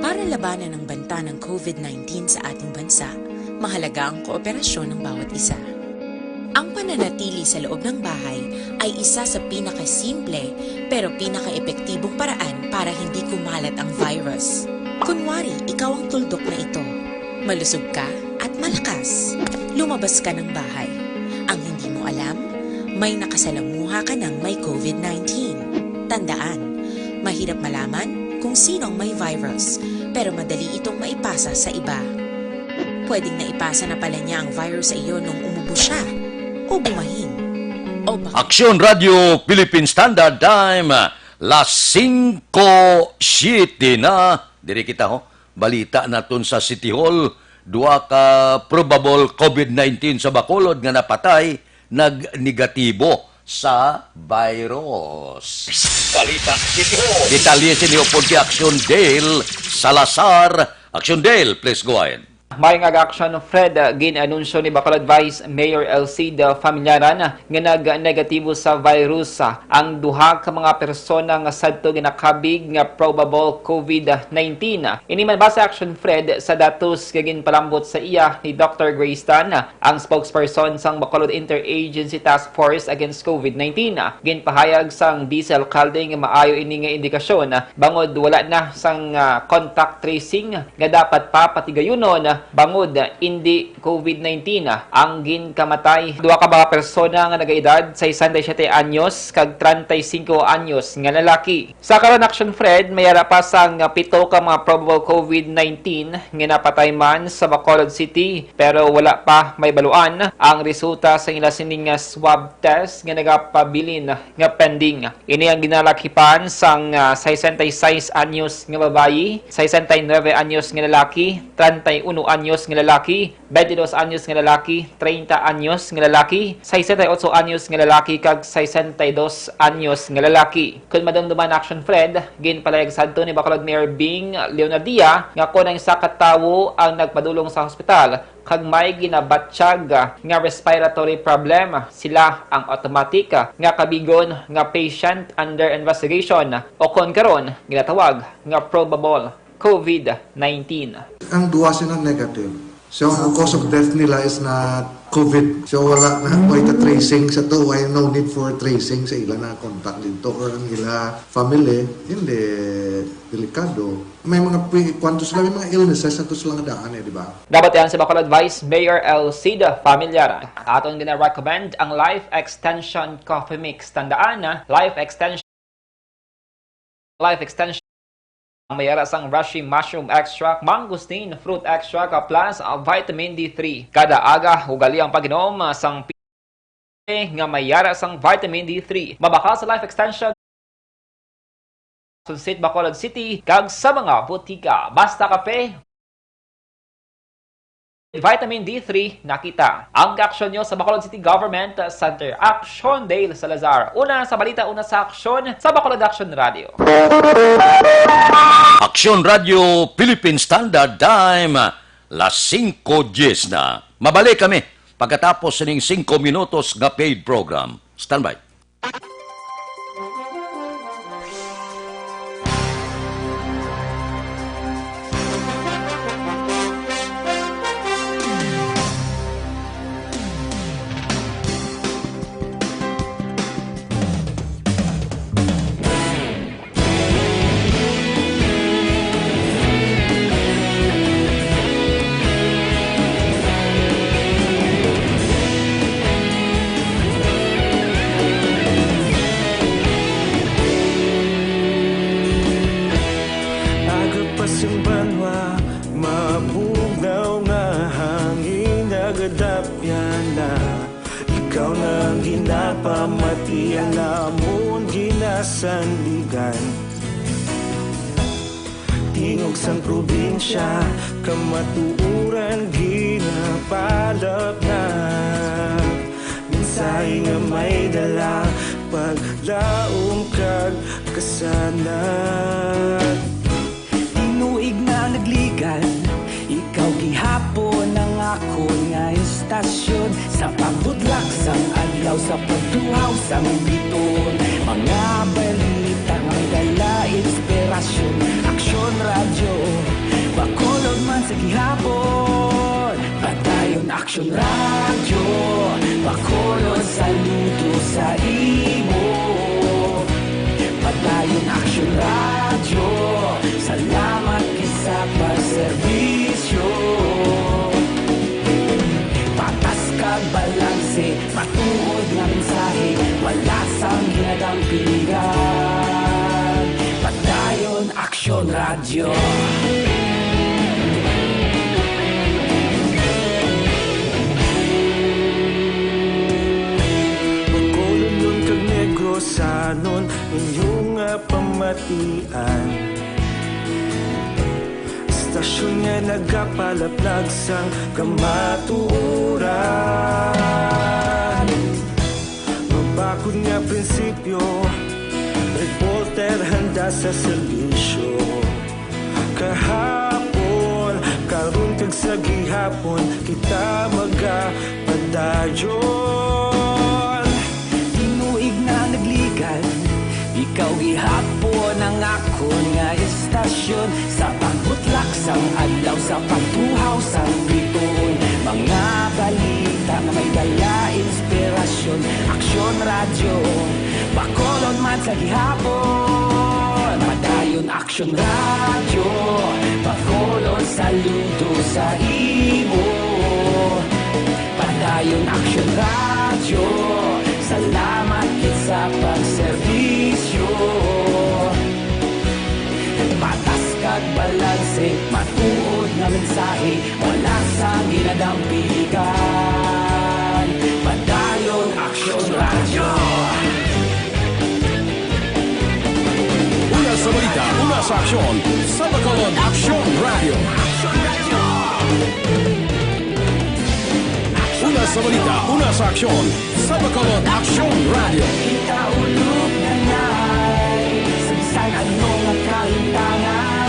Para labanan ang banta ng COVID nineteen sa ating bansa, mahalaga ang kooperasyon ng bawat isa. Ang pananatili sa loob ng bahay ay isa sa pinakasimple pero pinakaepektibong paraan para hindi kumalat ang virus. Kunwari, ikaw ang tuldok na ito. Malusog ka at malakas. Lumabas ka ng bahay. Ang hindi mo alam, may nakasalamuha ka ng may COVID nineteen. Tandaan, mahirap malaman kung sino ang may virus, pero madali itong maipasa sa iba. Pwedeng naipasa na pala niya ang virus sa iyo nung umubo siya, o bumahin, o baka Aksyon Radio Philippine Standard Time, las singko siete na. Diri kita, ho. Balita naton sa City Hall, duha ka probable COVID nineteen sa Bacolod nga napatay, nagnegatibo sa virus. Balita City Hall. Detalye sini upod kay Aksyon Dale Salazar. Aksyon Dale, please go ahead. Maayong aga, Aksyon Fred. Gin-anunsyo ni Bacolod Vice Mayor Elcid Familiaran nga nag-negatibo sa virus ang duha ka mga persona nga sadto ginakabig nga probable COVID nineteen. Ini man base, Aksyon Fred, sa datos nga ginpalambot sa iya ni Doctor Grace Tan, ang spokesperson sang Bacolod Interagency Task Force Against COVID nineteen. Ginpahayag sang Vice Alcalde nga maayo ini nga indikasyon bangod wala na sang, ah, contact tracing nga dapat pa patigayunon bangod indi COVID nineteen ang ginkamatay. Duha ka mga persona nga nagaedad sesenta y siete anyos kag treinta y cinco anyos nga lalaki. Sa karon, Aksyon Fred, may ara pa sang pito ka mga probable COVID nineteen nga napatay man sa Bacolod City, pero wala pa mahibaluan ang resulta sa ila sining swab test nga nagapabilin nga pending. Ini ang ginalakipan sang, ah, sesenta y seis anyos nga babayi, sesenta y nuebe anyos nga lalaki, treinta y uno anyos nga lalaki, twenty-dos anyos nga lalaki, treinta anyos nga lalaki, sesenta y ocho anyos nga lalaki, kag sesenta y dos anyos nga lalaki. Kon madumduman, Action Fred, ginpalayag sadto ni Bacolod Mayor Bing Leonardia nga kon ang isa ka tawo ang nagpadulong sa hospital kag may ginabatyag nga respiratory problem, sila ang automatic nga kabigon nga patient under investigation, o kon karon ginatawag nga probable COVID nineteen. Ang duha sila negative. So, ang cause of death nila is not COVID. So, wala na, wala ta tracing sa to. Why no need for tracing sa ila na contact dito or ang ila family? Hindi, delikado. May mga pi-, kwanto sila, may mga illnesses na to sila nga daan eh, di ba? Nabatian si Bacolod Vice Mayor Elcida Familiar. Aton gina-recommend ang Life Extension Coffee Mix. Tandaan na, Life Extension, Life Extension ang may ara sang reishi mushroom extract, mangosteen fruit extract, plus, ah, vitamin D three. Kada aga, ugali ang pag-inom, ah, sang pi-, nga may ara sang vitamin D three. Mabakal sa Life Extension Sunsat, Bacolod City, kag sa mga butika. Basta kape, vitamin D three na kita. Ang kaaksyon nyo sa Bacolod City Government Center. Aksyon, Dale Salazar. Una sa balita, una sa aksyon, sa Bacolod Aksyon Radio. Aksyon Radio Philippine Standard Time, las singko dies na. Mabalik kami pagkatapos sining singko minutos nga paid program. Standby. Aga pa sing banwa, mabugnaw nga hangin, nagadapyan na. Ikaw na ang ginapamatian namon, ginasandigan. Tingog sang probinsya, kamatuoran ginapalapnag. Mensahe nga may dala, paglaom kag kasanag. Tinuig na nagligad, ikaw gihapon ang akon nga istasyon. Sa pagbutlak sang adlaw, sa pagtuhaw sang biton, mga balita may dala inspirasyon. Aksyon Radyo, Bacolod man sa gihapon. Padayon Aksyon Radyo, Bacolod, saludo sa imo. Padayon Aksyon Radyo, salamat gid sa pagserbisyo. Patas kag balanse, matuod nga mensahe, wala sang ginadampigan. Padayon Aksyon Radyo. Bacolodnon kag Negrosanon, inyo nga pamatian. Istasyon nga nagapalaplag sang kamatuoran. Mabakod nga prinsipyo, reporter handa sa serbisyo. Kahapon, karon, kag sa gihapon, kita magapadayon. Tinuig na nagligad, ikaw gihapon ang akon nga istasyon. Sa pagbutlak sang adlaw, sa pagtuhaw sang biton, mga balita nga may dala inspirasyon. Aksyon Radyo, Bacolod man sa gihapon. Padayon Aksyon Radyo, Bacolod, saludo sa imo. Padayon Aksyon Radyo, salamat gid sa pagserbisyo. Patas kag balanse, matuod nga mensahe, wala sang ginadampigan. Padayon Aksyon Radyo. Una sa balita, una sa aksyon, sa Bacolod Aksyon Radyo. Aksyon Radyo. Sa balita, una sa aksyon, sa Bacolod Aksyon Radio. Ikaulog na ngay, sa bisan ano nga kahitangan,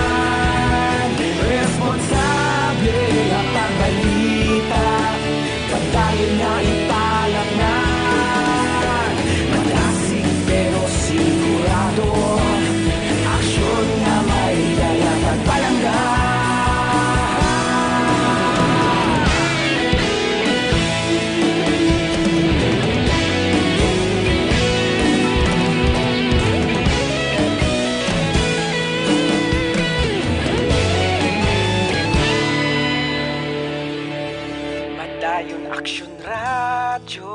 responsable nga pagbalita, padayon nga ipalaknag, malasig pero sigurado. Aksyon nga may dala kag palangga. Padayon Aksyon Radyo.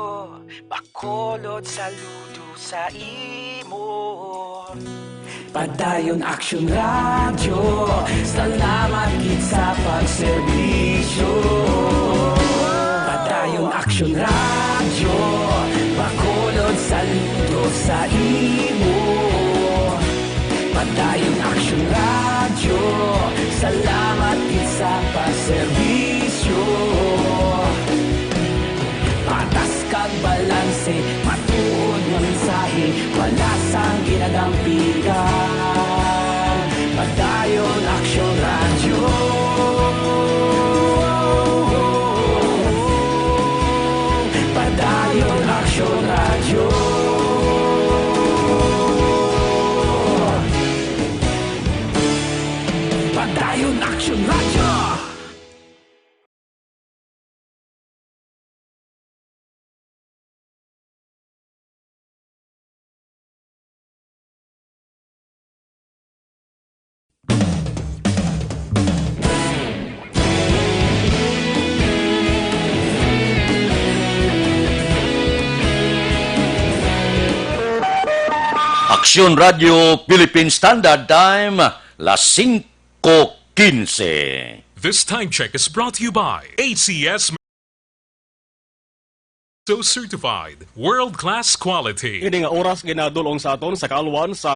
Bacolod, saludo sa imo. Padayon Aksyon Radyo, salamat gid sa pagserbisyo. Padayon Aksyon Radyo, Bacolod, saludo sa imo. Padayon Aksyon Radyo, salamat gid sa pagserbisyo. Patas kag balanse, matuod nga mensahe, wala sang ginadampigan. Padayon Aksyon Radyo. Padayon Aksyon Radyo. Padayon Aksyon Radyo. Aksyon Radio Philippine Standard Time, las singko quince. This time check is brought to you by A C S. So certified, world-class quality. Ini nga oras ginadul-ong sa aton sa kaalwan sa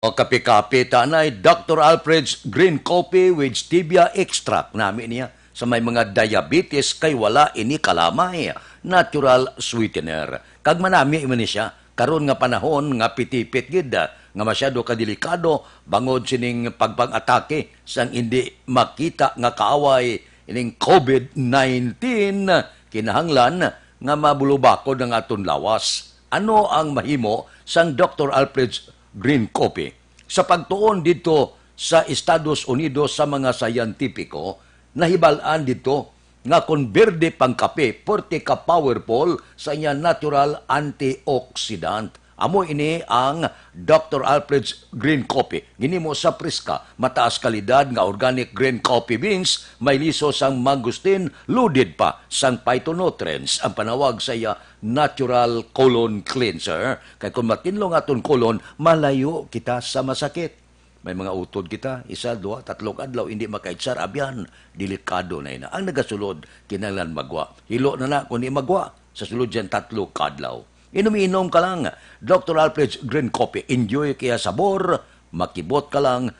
O kape-kape ta anay, Doctor Alfred's Green Coffee with Stevia Extract. Nami niya sa may mga diabetes kay wala ini kalamay. Natural sweetener. Kag manami man ni siya. Karon nga panahon nga pitipit gid, ah, nga masyado ka delikado bangod sining pagpang-atake sang indi makita nga kaaway, ining COVID nineteen, kinahanglan nga mabulubakod ang aton lawas. Ano ang mahimo sang Doctor Alfred's Green Coffee? Sa pagtuon didto sa Estados Unidos sa mga siyentipiko, nahibal-an didto nga kon berde pang kape, porte ka powerful sa iya natural antioxidant. Amo ini ang Doctor Alfred's Green Coffee. Ginimo sa priska, mataas kalidad nga organic green coffee beans, may liso sang mangosteen, loaded pa sang phytonutrients. Ang panawag sa iya, natural colon cleanser. Kay kung matinlo nga aton colon, malayo kita sa masakit. May mga utod kita, isa, duha, tatlo ka adlaw, hindi makaitsar, abyan, delikado na ina. Ang nagasulod, kinahanglan magwa. Hilo na na kung di magwa, sa sulod dyan, tatlo ka adlaw. Inom-inom ka lang, Doctor Alfred's Green Coffee. Enjoy kaya sabor, makibot ka lang,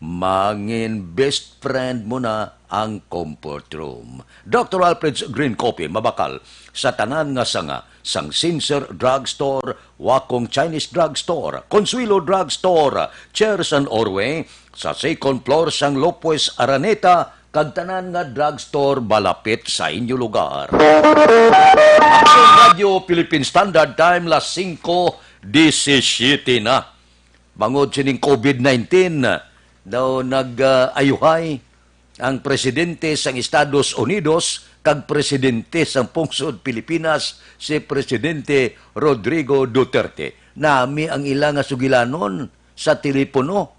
mangin best friend mo na ang comfort room. Doctor Alfred's Green Coffee, mabakal sa tanan nga sanga, sang Sincere Drugstore, Wakong Chinese Drugstore, Consuelo Drugstore, Cherson Orway, sa second floor sang Lopez Araneta, kag tanan nga drugstore malapit sa inyo lugar. Aksyon Radio Philippine Standard Time, las singko disisiete na. Bangod sining COVID nineteen, daw nag-ayuhay ang presidente sang Estados Unidos kag presidente sang pungsod Pilipinas, si Presidente Rodrigo Duterte. Nami ang ila nga sugilanon sa telepono.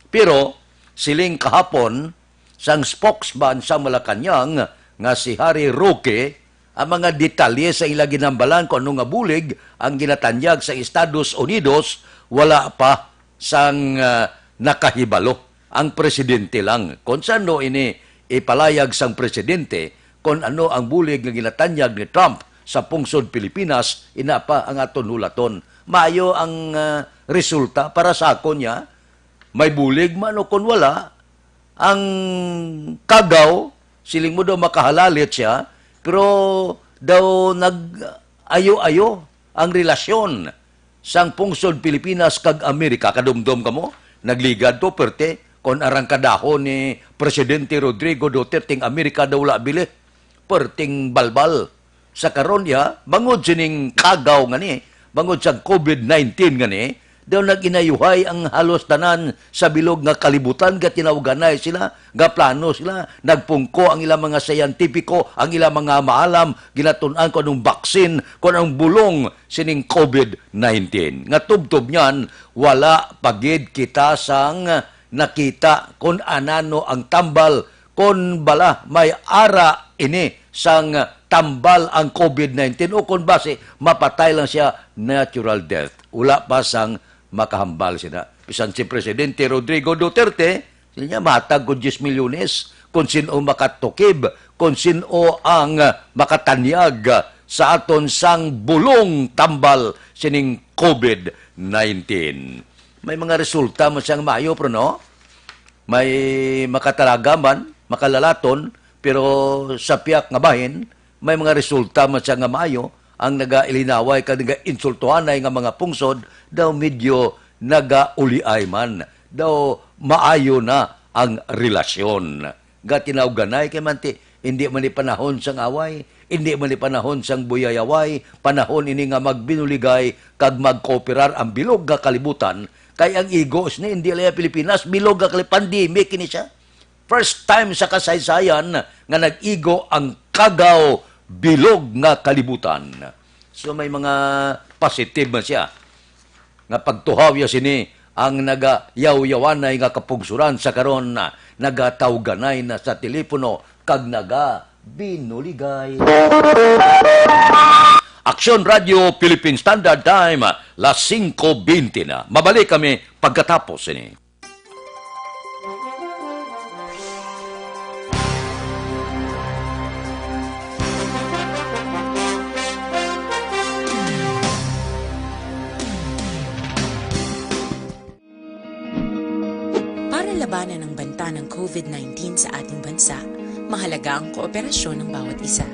Pero siling kahapon sang spokesman sa Malacañang nga si Harry Roque, ang mga detalye sa ila ginambalan kung ano nga bulig ang ginatanyag sa Estados Unidos, wala pa sang, ah, nakahibalo. Ang presidente lang. Kung saan no ini ipalayag sang presidente kung ano ang bulig nga ginatanyag ni Trump sa pungsod Pilipinas, ina pa ang aton hulaton. Maayo ang, ah, resulta para sa akon niya. May bulig man o kon wala, ang kagaw Siling mo daw makahalalit siya, pero daw nag-ayo-ayo ang relasyon sang pungsod Pilipinas kag Amerika. Kadumdom kamo, nagligad to, perte, kon arangkadahon ni Presidente Rodrigo Duterte ang Amerika daw wala bili. Perting balbal. Sa karon, ya, bangod sining kagaw nga ni, bangod sa covid nineteen nga ni, daw nag-inayuhay ang halos tanan sa bilog nga kalibutan, gatinawganay sila, gaplano sila, nagpungko ang ilang mga siyentipiko, ang ilang mga maalam, ginatun-an kung anong baksin, kung anong bulong sining covid nineteen. Nga tubtob niyan, wala pa gid kita sang nakita kon anano ang tambal, kon bala may ara ini sang tambal ang covid nineteen, o kon basi mapatay lang siya, natural death. Wala pa sang makahambal sina. Bisan si Presidente Rodrigo Duterte, siya matag ko diyes milyones kung sino makatukib, kung sino ang makatanyag sa aton sang bulong tambal sining covid nineteen. May mga resulta man siya nga maayo, pero no? May makatalaga man, makalalaton, pero sa piyak nga bahin, may mga resulta man siya nga maayo. Ang nagailinaway kag nagainsultuhanay nga mga pungsod daw medyo nagauliay man. Daw maayo na ang relasyon. Gatinawganay kay manti, hindi man ni panahon sang away, hindi man ni panahon sang buyayaway, panahon ini nga magbinuligay kag magkooperar ang bilog nga kalibutan, kay ang igo sini hindi lang Pilipinas, bilog nga kali-, pandemic ini siya. First time sa kasaysayan nga nag-igo ang kagaw bilog nga kalibutan. So may mga positive man siya nga pagtuhaw ya sini ang nagayawyawanay nga kapugsuran sa karon, nagatawganay na sa telepono kag nagabinuligay. Aksyon Radio Philippine Standard Time, las singko bente na. Mabalik kami pagkatapos sini. Para labanan ang banta ng covid nineteen sa ating bansa, mahalaga ang kooperasyon ng bawat isa.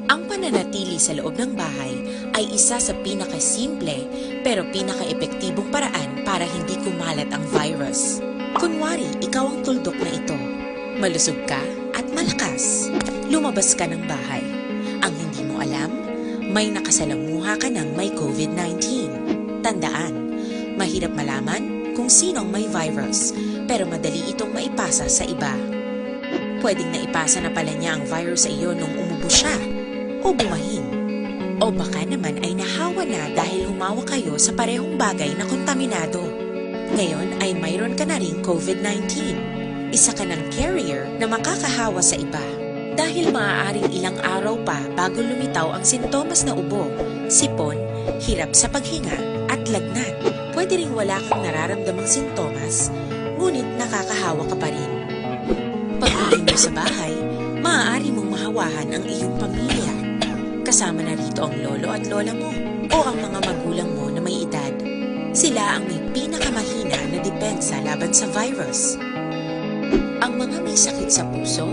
Ang pananatili sa loob ng bahay ay isa sa pinakasimple pero pinakaepektibong paraan para hindi kumalat ang virus. Kunwari, ikaw ang tuldok na ito. Malusog ka at malakas. Lumabas ka ng bahay. Ang hindi mo alam, may nakasalamuha ka ng may covid nineteen. Tandaan, mahirap malaman kung sino ang may virus, pero madali itong maipasa sa iba. Pwedeng naipasa na pala niya ang virus sa iyo nung umubo siya o bumahin. O baka naman ay nahawa na dahil humawa kayo sa parehong bagay na kontaminado. Ngayon ay mayroon ka na ring covid nineteen. Isa ka ng carrier na makakahawa sa iba. Dahil maaaring ilang araw pa bago lumitaw ang sintomas na ubo, sipon, hirap sa paghinga, at lagnat. Pwede ring wala kang nararamdamang sintomas, ngunit nakakahawa ka pa rin. Pag-uwi mo sa bahay, maaari mong mahawahan ang iyong pamilya. Kasama na rito ang lolo at lola mo o ang mga magulang mo na may edad. Sila ang may pinakamahina na depensa laban sa virus. Ang mga may sakit sa puso,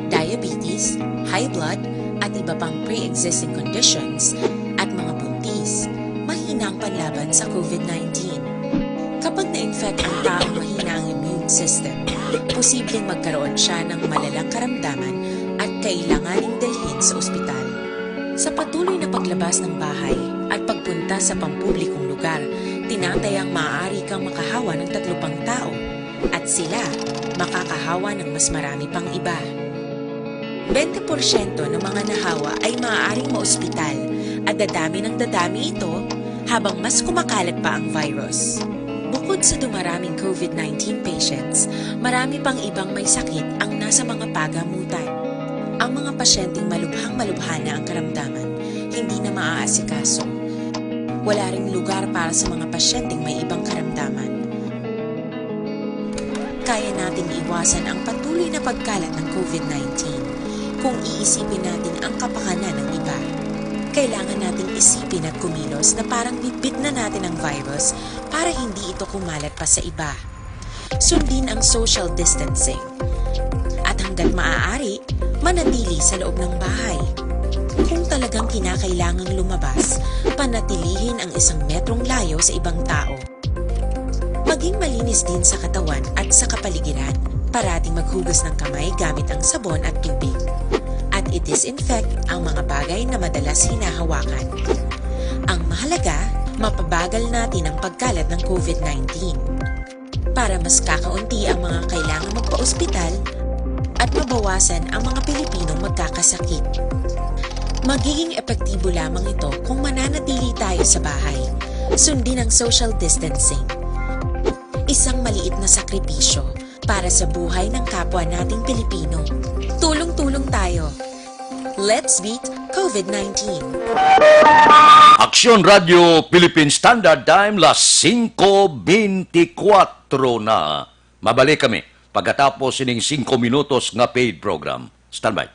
diabetes, high blood, at iba pang pre-existing conditions, at mga buntis, mahina ang panlaban sa covid nineteen. Kapag na-infect ang taong mahina ang immune system, posibleng magkaroon siya ng malalang karamdaman at kailanganing dalhin sa ospital. Sa patuloy na paglabas ng bahay at pagpunta sa pampublikong lugar, tinatayang maaari kang makahawa ng tatlo pang tao at sila makakahawa ng mas marami pang iba. Bente porsyento ng mga nahawa ay maaaring maospital at dadami ng dadami ito habang mas kumakalat pa ang virus. Bukod sa dumaraming covid nineteen patients, marami pang ibang may sakit ang nasa mga pagamutan. Ang mga pasyenteng malubhang-malubha na ang karamdaman, hindi na maaasikaso. Wala ring lugar para sa mga pasyenteng may ibang karamdaman. Kaya nating iwasan ang patuloy na pagkalat ng covid nineteen kung iisipin natin ang kapakanan ng iba. Kailangan nating isipin at kumilos na parang bitbit na natin ang virus para hindi ito kumalat pa sa iba. Sundin ang social distancing. At hanggat maaari, Manatili sa loob ng bahay. Kung talagang kinakailangang lumabas, panatilihin ang isang metrong layo sa ibang tao. Maging malinis din sa katawan at sa kapaligiran. Parating maghugas ng kamay gamit ang sabon at tubig. At i-disinfect ang mga bagay na madalas hinahawakan. Ang mahalaga, mapabagal natin ang pagkalat ng COVID nineteen. Para mas kakaunti ang mga kailangang magpa-ospital at mabawasan ang mga Pilipinong magkakasakit. Magiging epektibo lamang ito kung mananatili tayo sa bahay. Sundin ang social distancing. Isang maliit na sakripisyo para sa buhay ng kapwa nating Pilipino. Tulong-tulong tayo. Let's beat COVID nineteen. Aksyon Radio Philippine Standard Time, las singko bentikwatro na. Mabalik kami pagkatapos sining singko minutos nga paid program. Standby.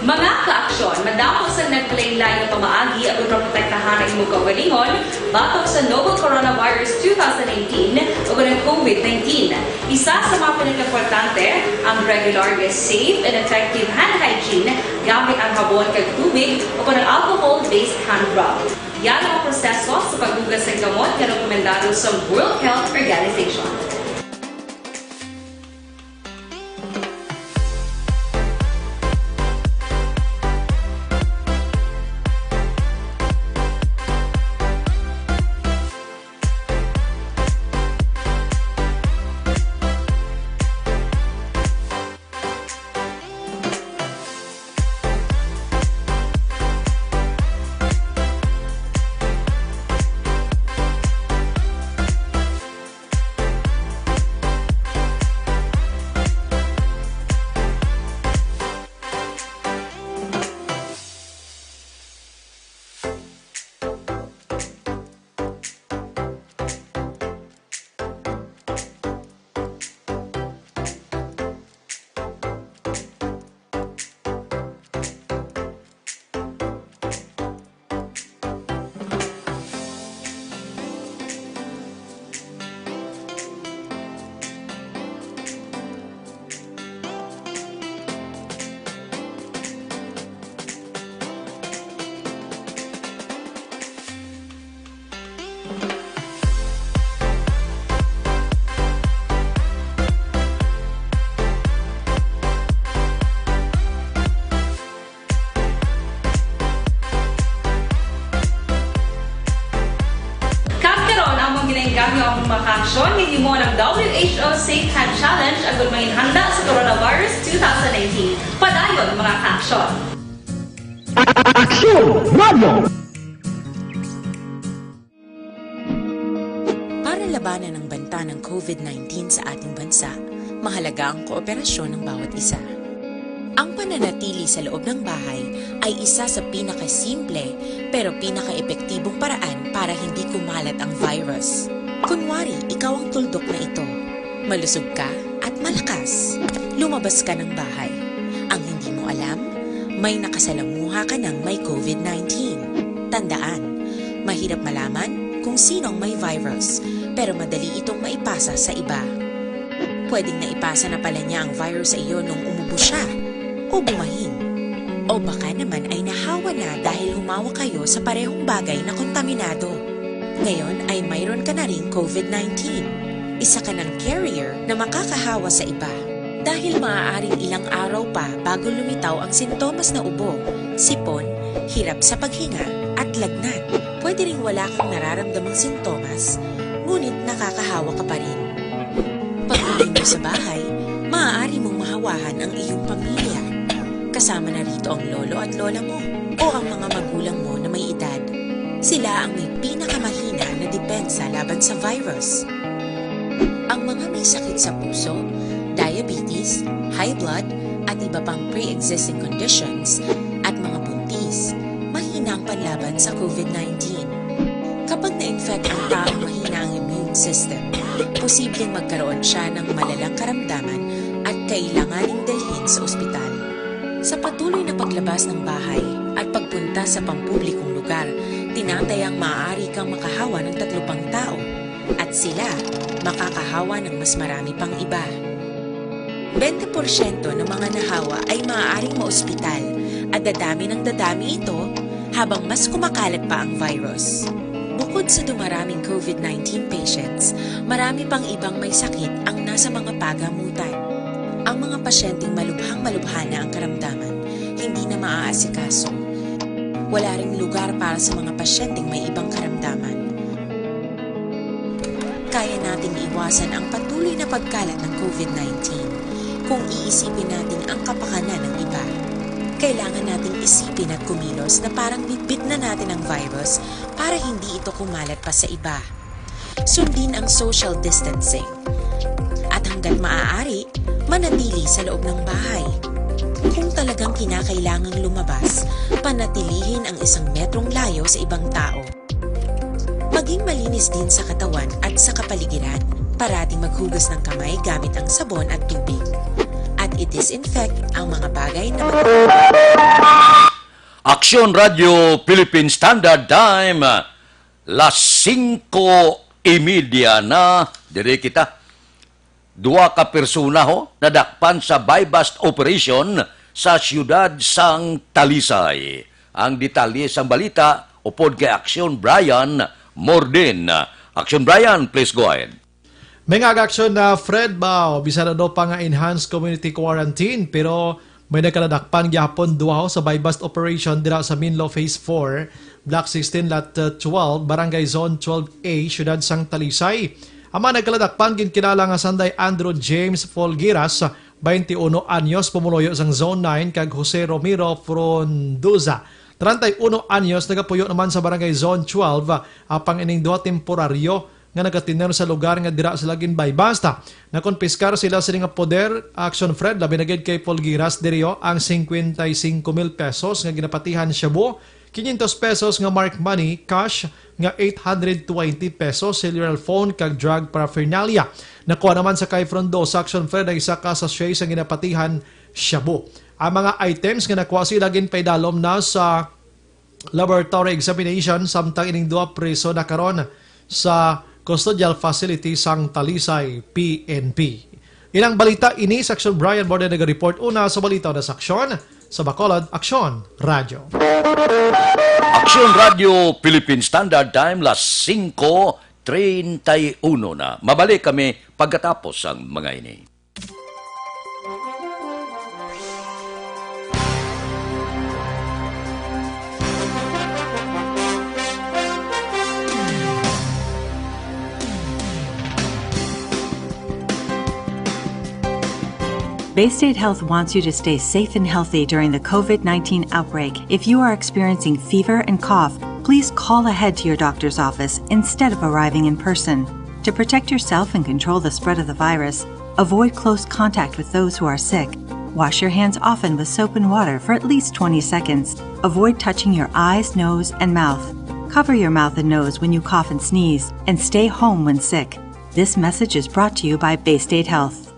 Mga kaaksyon, madamo sang nagpalain-lain nga pamaagi agud maprotektahan ang imong kaugalingon batok sa novel coronavirus two thousand nineteen ug ang COVID nineteen. Isa sa mga pinakaimportante ang regular nga safe and effective hand hygiene gamit ang habon kag tubig o kon ang alcohol-based hand rub. Yara ang proseso sa paghugas sang kamot nga rekomendado sang World Health Organization. Kag karon, among ginaengganyo ang mga kaaksyon nga himuon ang W H O Safe Hand Challenge agud manginhanda sa Coronavirus two thousand nineteen. Padayon, mga kaaksyon! Aksyon Radio! Para labanan ang banta ng COVID nineteen sa ating bansa, mahalaga ang kooperasyon ng bawat isa. Ang pananatili sa loob ng bahay ay isa sa pinakasimple pero pinakaepektibong paraan para hindi kumalat ang virus. Kunwari, ikaw ang tuldok na ito. Malusog ka at malakas. Lumabas ka ng bahay. Ang hindi mo alam, may nakasalamuha ka ng may COVID nineteen. Tandaan, mahirap malaman kung sino ang may virus, pero madali itong maipasa sa iba. Pwedeng naipasa na pala niya ang virus sa iyo nung umubo siya o bumahin. O baka naman ay nahawa na dahil humawak kayo sa parehong bagay na kontaminado. Ngayon ay mayroon ka na ring COVID nineteen. Isa ka ng carrier na makakahawa sa iba. Dahil maaaring ilang araw pa bago lumitaw ang sintomas na ubo, sipon, hirap sa paghinga, at lagnat. Pwede ring wala kang nararamdamang sintomas, ngunit nakakahawa ka pa rin. Pag-uwi mo sa bahay, maaari mong mahawahan ang iyong pamilya. Kasama na rito ang lolo at lola mo o ang mga magulang mo na may edad. Sila ang may pinakamahina na depensa laban sa virus. Ang mga may sakit sa puso, diabetes, high blood, at iba pang pre-existing conditions, at mga buntis, mahina ang panlaban sa COVID nineteen. Kapag na-infect ang taong mahina ang immune system, posibleng magkaroon siya ng malalang karamdaman at kailanganing dalhin sa ospital. Sa patuloy na paglabas ng bahay at pagpunta sa pampublikong lugar, tinatayang maaari kang makahawa ng tatlo pang tao. At sila makakahawa ng mas marami pang iba. Bente porsyento ng mga nahawa ay maaaring maospital at dadami ng dadami ito habang mas kumakalat pa ang virus. Bukod sa dumaraming COVID nineteen patients, marami pang ibang may sakit ang nasa mga pagamutan. Ang mga pasyenteng malubhang-malubha na ang karamdaman, hindi na maaasikaso. Wala ring lugar para sa mga pasyenteng may ibang karamdaman. Kaya nating iwasan ang patuloy na pagkalat ng COVID nineteen kung iisipin natin ang kapakanan ng iba. Kailangan nating isipin at kumilos na parang bitbit na natin ang virus para hindi ito kumalat pa sa iba. Sundin ang social distancing. At hanggat maaari, manatili sa loob ng bahay. Kung talagang kinakailangang lumabas, panatilihin ang isang metrong layo sa ibang tao. Maging malinis din sa katawan at sa kapaligiran. Parating maghugas ng kamay gamit ang sabon at tubig. At i-disinfect ang mga bagay na mag- Aksyon Radio Philippine Standard Time, las singko y media na, diri kita. Duha ka persona ho nadakpan sa buy-bust operation sa siyudad sang Talisay. Ang detalye sang balita upod kay Aksyon Brian Morden. Aksyon Brian, please go ahead. May nga aksyon na Fred Bao, bisan ano pa nga enhanced community quarantine, pero may nagkaladakpan gyapon duha ho sa buy-bust operation dira sa Minlo Phase four, Block sixteen, Lot uh, twelve, Barangay Zone twelve A, Siyudad sang Talisay. Ang mga nagkaladakpan ginkilala nga sanday Andrew James Folgueras, twenty-uno anyos, pumuluyo sang Zone nine, kag Jose Romero Frondoza, treinta y uno anyos, nagapuyo naman sa Barangay Zone twelve, apang ining duha temporaryo nga nagatiner sa lugar nga dira sila ginbaybasta. Nakonpiskar sila sini nga poder, Action Fred, labi na gid kay Polgiras Derio ang cincuenta y cinco mil pesos nga ginapatihan shabu, quinientos pesos nga marked money, cash nga eight hundred twenty pesos, cellular phone kag drug paraphernalia. Nakuha naman sa kay Frondosa, Action Fred, ang isa ka sachet sa ginapatihan shabu. Ang mga items nga nakuha sila ginpaidalom na sa laboratory examination, samtang ining duha preso na karon sa custodial facility sang Talisay P N P. Ilang balita ini, Section Brian Borden naga-report una sa balita na seksyon sa Bacolod Aksyon Radyo. Aksyon Radyo Philippine Standard Time, las singko treinta y uno na. Mabalik kami pagkatapos sang mga ini. Baystate Health wants you to stay safe and healthy during the COVID nineteen outbreak. If you are experiencing fever and cough, please call ahead to your doctor's office instead of arriving in person. To protect yourself and control the spread of the virus, avoid close contact with those who are sick. Wash your hands often with soap and water for at least twenty seconds. Avoid touching your eyes, nose, and mouth. Cover your mouth and nose when you cough and sneeze, and stay home when sick. This message is brought to you by Baystate Health.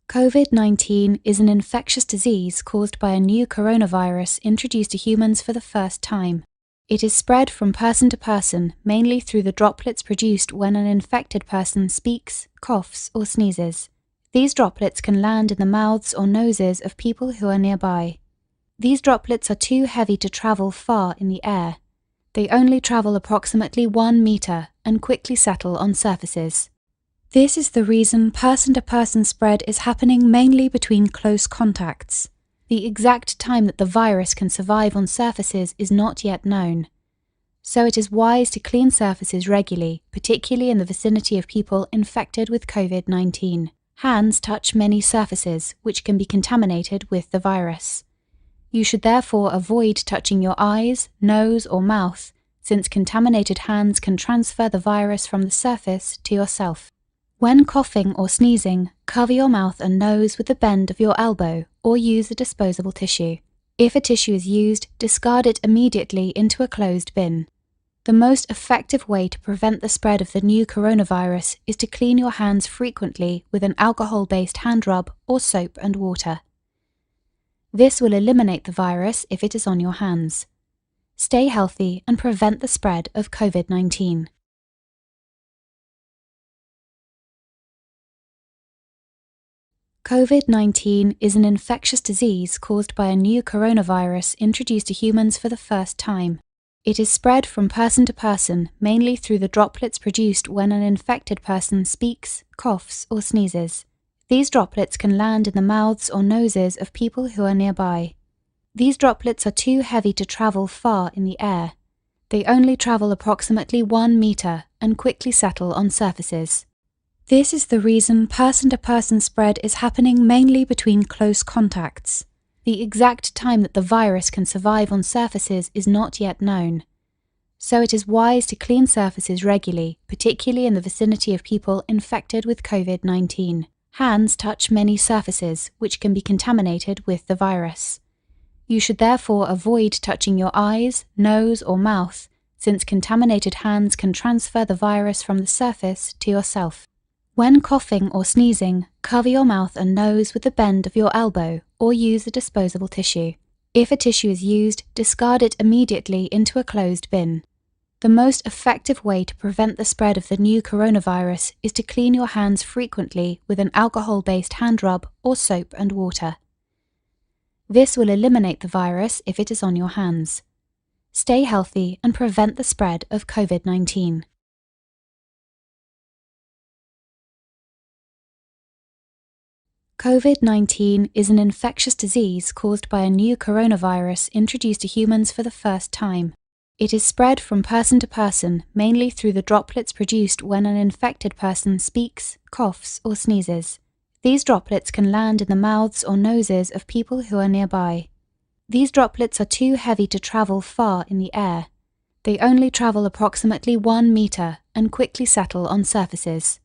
COVID nineteen is an infectious disease caused by a new coronavirus introduced to humans for the first time. It is spread from person to person, mainly through the droplets produced when an infected person speaks, coughs, or sneezes. These droplets can land in the mouths or noses of people who are nearby. These droplets are too heavy to travel far in the air. They only travel approximately one meter and quickly settle on surfaces. This is the reason person to person spread is happening mainly between close contacts. The exact time that the virus can survive on surfaces is not yet known. So it is wise to clean surfaces regularly, particularly in the vicinity of people infected with COVID nineteen. Hands touch many surfaces which can be contaminated with the virus. You should therefore avoid touching your eyes, nose, or mouth, since contaminated hands can transfer the virus from the surface to yourself. When coughing or sneezing, cover your mouth and nose with the bend of your elbow or use a disposable tissue. If a tissue is used, discard it immediately into a closed bin. The most effective way to prevent the spread of the new coronavirus is to clean your hands frequently with an alcohol based hand rub or soap and water. This will eliminate the virus if it is on your hands. Stay healthy and prevent the spread of COVID nineteen. COVID nineteen is an infectious disease caused by a new coronavirus introduced to humans for the first time. It is spread from person to person, mainly through the droplets produced when an infected person speaks, coughs, or sneezes. These droplets can land in the mouths or noses of people who are nearby. These droplets are too heavy to travel far in the air. They only travel approximately one meter and quickly settle on surfaces. This is the reason person-to-person spread is happening mainly between close contacts. The exact time that the virus can survive on surfaces is not yet known. So it is wise to clean surfaces regularly, particularly in the vicinity of people infected with COVID nineteen. Hands touch many surfaces which can be contaminated with the virus. You should therefore avoid touching your eyes, nose, or mouth, since contaminated hands can transfer the virus from the surface to yourself. When coughing or sneezing, cover your mouth and nose with the bend of your elbow or use a disposable tissue. If a tissue is used, discard it immediately into a closed bin. The most effective way to prevent the spread of the new coronavirus is to clean your hands frequently with an alcohol-based hand rub or soap and water. This will eliminate the virus if it is on your hands. Stay healthy and prevent the spread of COVID nineteen. COVID nineteen is an infectious disease caused by a new coronavirus introduced to humans for the first time. It is spread from person to person, mainly through the droplets produced when an infected person speaks, coughs, or sneezes. These droplets can land in the mouths or noses of people who are nearby. These droplets are too heavy to travel far in the air. They only travel approximately one meter and quickly settle on surfaces.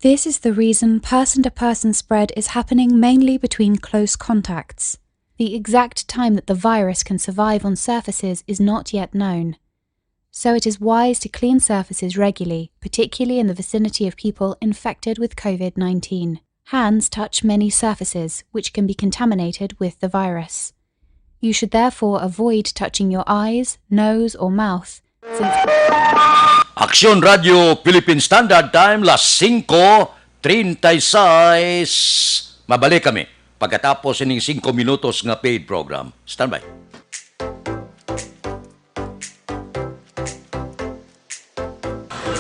This is the reason person-to-person spread is happening mainly between close contacts. The exact time that the virus can survive on surfaces is not yet known. So it is wise to clean surfaces regularly, particularly in the vicinity of people infected with COVID nineteen. Hands touch many surfaces which can be contaminated with the virus. You should therefore avoid touching your eyes, nose, or mouth, since Aksyon Radio Philippine Standard Time, las singko treinta y seis. Mabalik kami pagkatapos sining singko minutos nga paid program. Standby.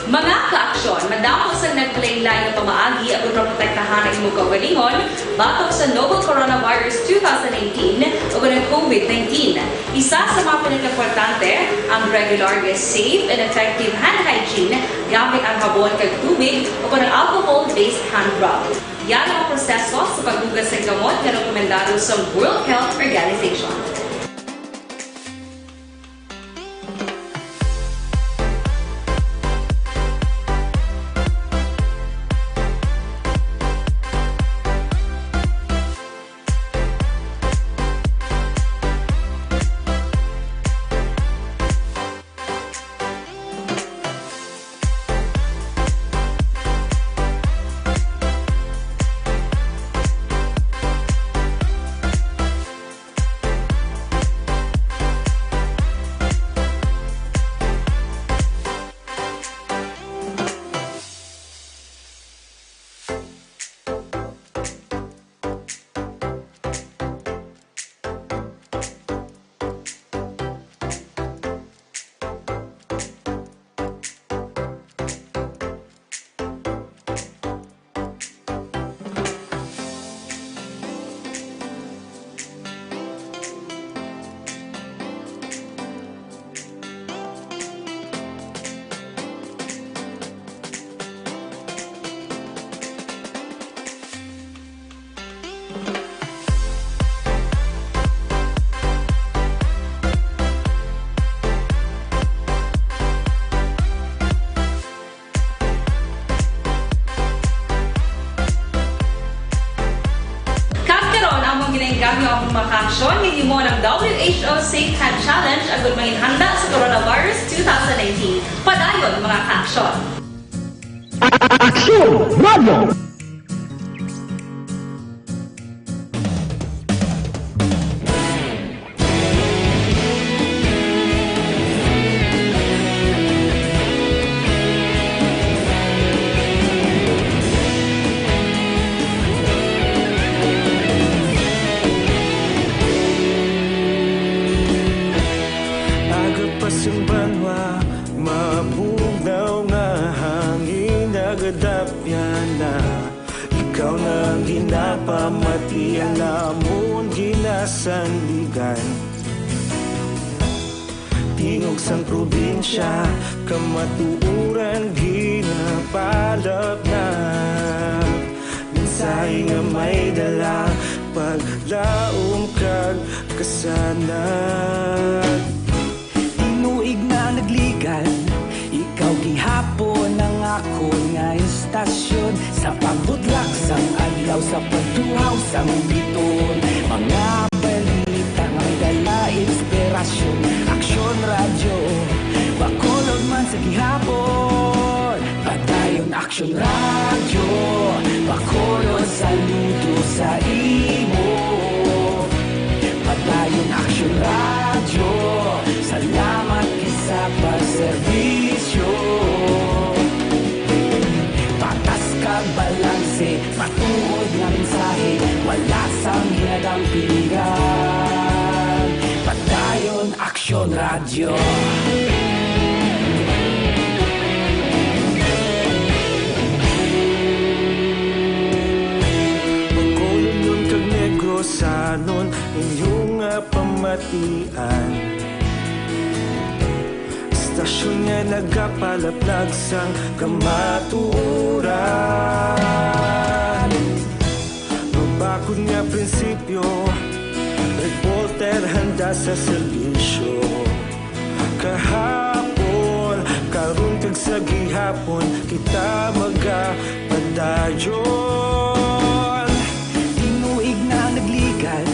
Mga ka-aksyon, madamo sang naglain-lain nga pamaagi agud maprotektahan ang imong kaugalingon batok sa novel coronavirus two thousand nineteen ug ang COVID nineteen. Isa sa mga pinakaimportante ang regular nga safe and effective hand hygiene gamit ang habon kag tubig ug ang alcohol-based hand rub. Yara ang proseso sa paghugas sang kamot nga rekomendado sa World Health Organization. Kag karon, among ginainggangyo ang mga kaaksyon nga himo ng W H O Safe Hand Challenge agud manginhanda sa coronavirus two thousand nineteen. Padayon, mga kaaksyon. Aksyon Radio! sandigan. Tingog sang probinsya, kamatuoran ginapalapnag. Mensahe nga may dala, paglaom kag kasanag. Tinuig na nagligan, ikaw gihapon ang akon nga istasyon. Sa pagbutlak sang adlaw, sa pagtuhaw sang biton, mga balita nga may dala inspirasyon. Aksyon Radyo, Bacolod man sa gihapon. Padayon Aksyon Radyo, Bacolod, saludo sa imo. Padayon Aksyon Radyo, salamat gid sa pagserbisyo. Patas kag balanse, matuod nga mensahe, wala sang ginadampingan. Padayon Aksyon Radyo. Bacolodnon kag Negrosanon, inyo nga pamatian. Istasyon nga nagapalaplag sang kamatuoran. Mabakod nga prinsipyo, reporter handa sa serbisyo. Kahapon, karon kag sa gihapon, kita magapadayon. Tinuig na nagligan,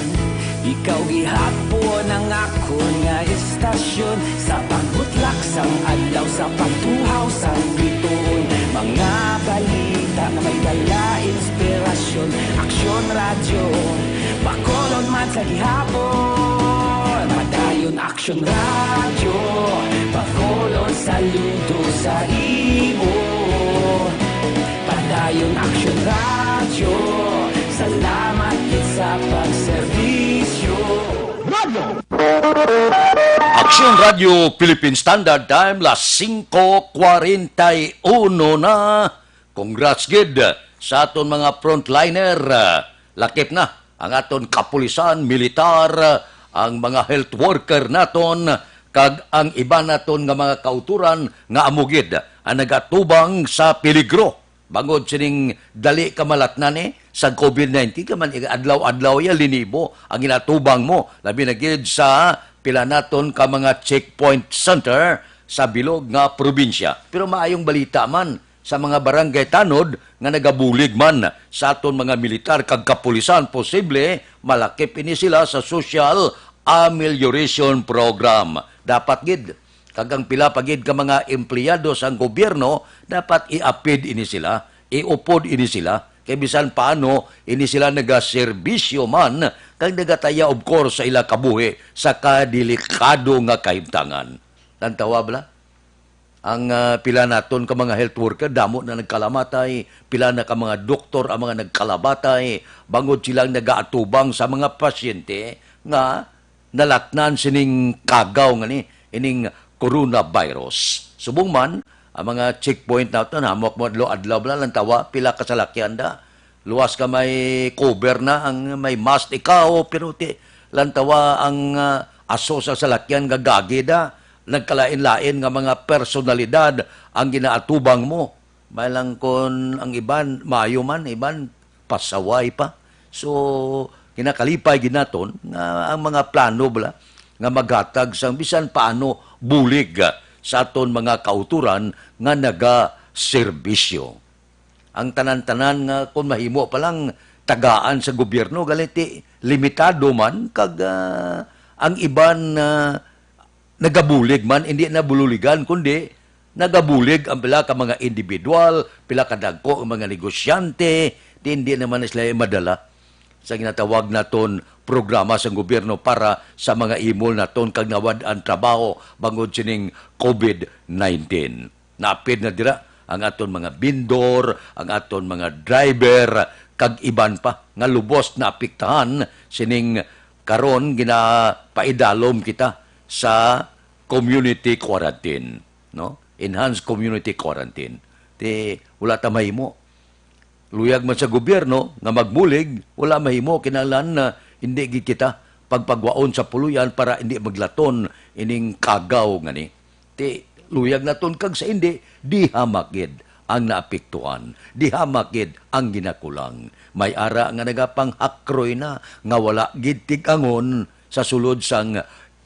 ikaw gihapon ang akon nga istasyon. Sa pagbutlak sang adlaw, sa pagtuhaw sang bituon, mga balita nga may dala inspirasyon. Aksyon Radyo, Bacolod man sa gihapon. Padayon Aksyon Radyo, Bacolod, saludo sa imo. Padayon Aksyon Radyo, salamat gid sa pagserbisyo. Aksyon Radyo Philippine Standard Time, las singko kwarenta y uno na. Congrats gid sa aton mga frontliner. Lakip na ang aton kapulisan, militar, ang mga health worker naton, kag ang iban naton nga mga kautoran nga amo gid ang nagatubang sa peligro bangod sining dali ka malatnan, eh, sa covid nineteen. Kay man, adlaw-adlaw ya linibo ang ginatubang mo, labi na gid sa pila naton ka mga checkpoint center sa bilog nga probinsya. Pero maayong balita man sa mga barangay tanod nga nagabulig man sa aton mga militar kag kapulisan, posible malakip ini sila sa Social Amelioration Program. Dapat gid, kag ang pila pa gid ka mga empleyado sang gobyerno, dapat iapid ini sila, iupod ini sila, kay bisan paano ini sila nagaserbisyo man kag nagataya, of course, sa ila kabuhi sa kadelikado nga kahimtangan. Lantawa bala? Ang, ah, pila naton ka mga health worker, damo na nagkalamatay, pila na ka mga doktor ang mga nagkalamatay, bangod silang nagaatubang sa mga pasyente nga nalatnan sining kagaw nga ni, ining coronavirus. Subong man, ang mga checkpoint naton, hamok mo adlaw-adlaw bala, lantawa, pila ka salakyan da. Luwas ka may cover na, ang may mask ikaw, pero ti, lantawa ang, ah, aso sa salakyan gagagi da. Nagkalain-lain nga mga personalidad ang ginaatubang mo. May lang kon ang iban, maayo man, iban, pasaway pa. So, ginakalipay gid naton nga ang mga plano bala nga maghatag sang bisan paano bulig sa aton mga kautoran nga nagaserbisyo. Ang tanan-tanan nga kon mahimo pa lang tagaan sa gobyerno, gani ti limitado man kag, ah, ang iban, ah, nagabulig man, hindi na bululigan, kundi nagabulig ang pila ka mga individual, pila ka dagko ang mga negosyante, di, hindi naman na sila madala sa ginatawag naton programa sang gobyerno para sa mga imol naton kag nawad-an trabaho bangod sining covid nineteen. Naapid na dira ang aton mga bindor, ang aton mga driver, kag iban pa nga lubos naapektahan sining karon ginapaidalom kita sa community quarantine, no? Enhanced community quarantine. Ti, wala ta mahimo. Luyag man sa gobyerno nga magbulig, wala mahimo, kinahanglan na hindi gid kita pagpagwaon sa puloy-an para hindi maglaton ining kagaw nga ni. Ti, luyag naton kag sa hindi, diha man gid ang naapektuhan, diha man gid ang ginakulang. May ara nga nagapanghakroy na nga wala gid tig-angon sa sulod sang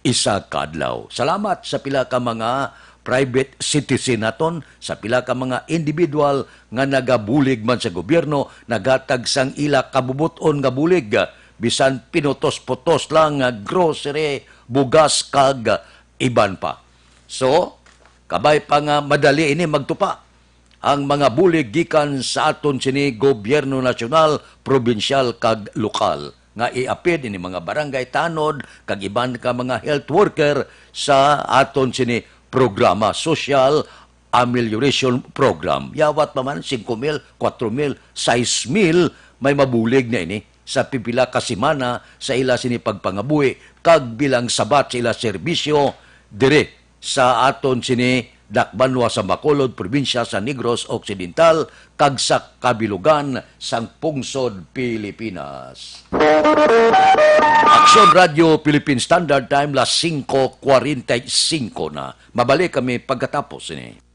isa ka adlaw. Salamat sa pila ka mga private citizen naton, sa pila ka mga individual nga nagabulig man sa gobyerno, naghatag sang ila kabubot-on nga bulig, bisan pinutos-putos lang nga grocery, bugas, kag iban pa. So, kabay pa nga madali ini magtupa ang mga bulig gikan sa aton sini gobyerno nasyonal, probinsyal, kag lokal, nga iapid ini mga barangay tanod kag iban ka mga health worker sa aton sini programa, Social Amelioration Program. Yawat pa man, singko mil, kwatro mil, sais mil, may mabulig na ini sa pipila ka semana sa ila sini pagpangabuhi kag bilang sabat sa ila serbisyo diri sa aton sini dakbanwa sa Bacolod, probinsya sa Negros Occidental, kag sa kabilugan sang pungsod Pilipinas. Aksyon Radio Philippine Standard Time, las singko kwarenta y singko na. Mabalik kami pagkatapos sini.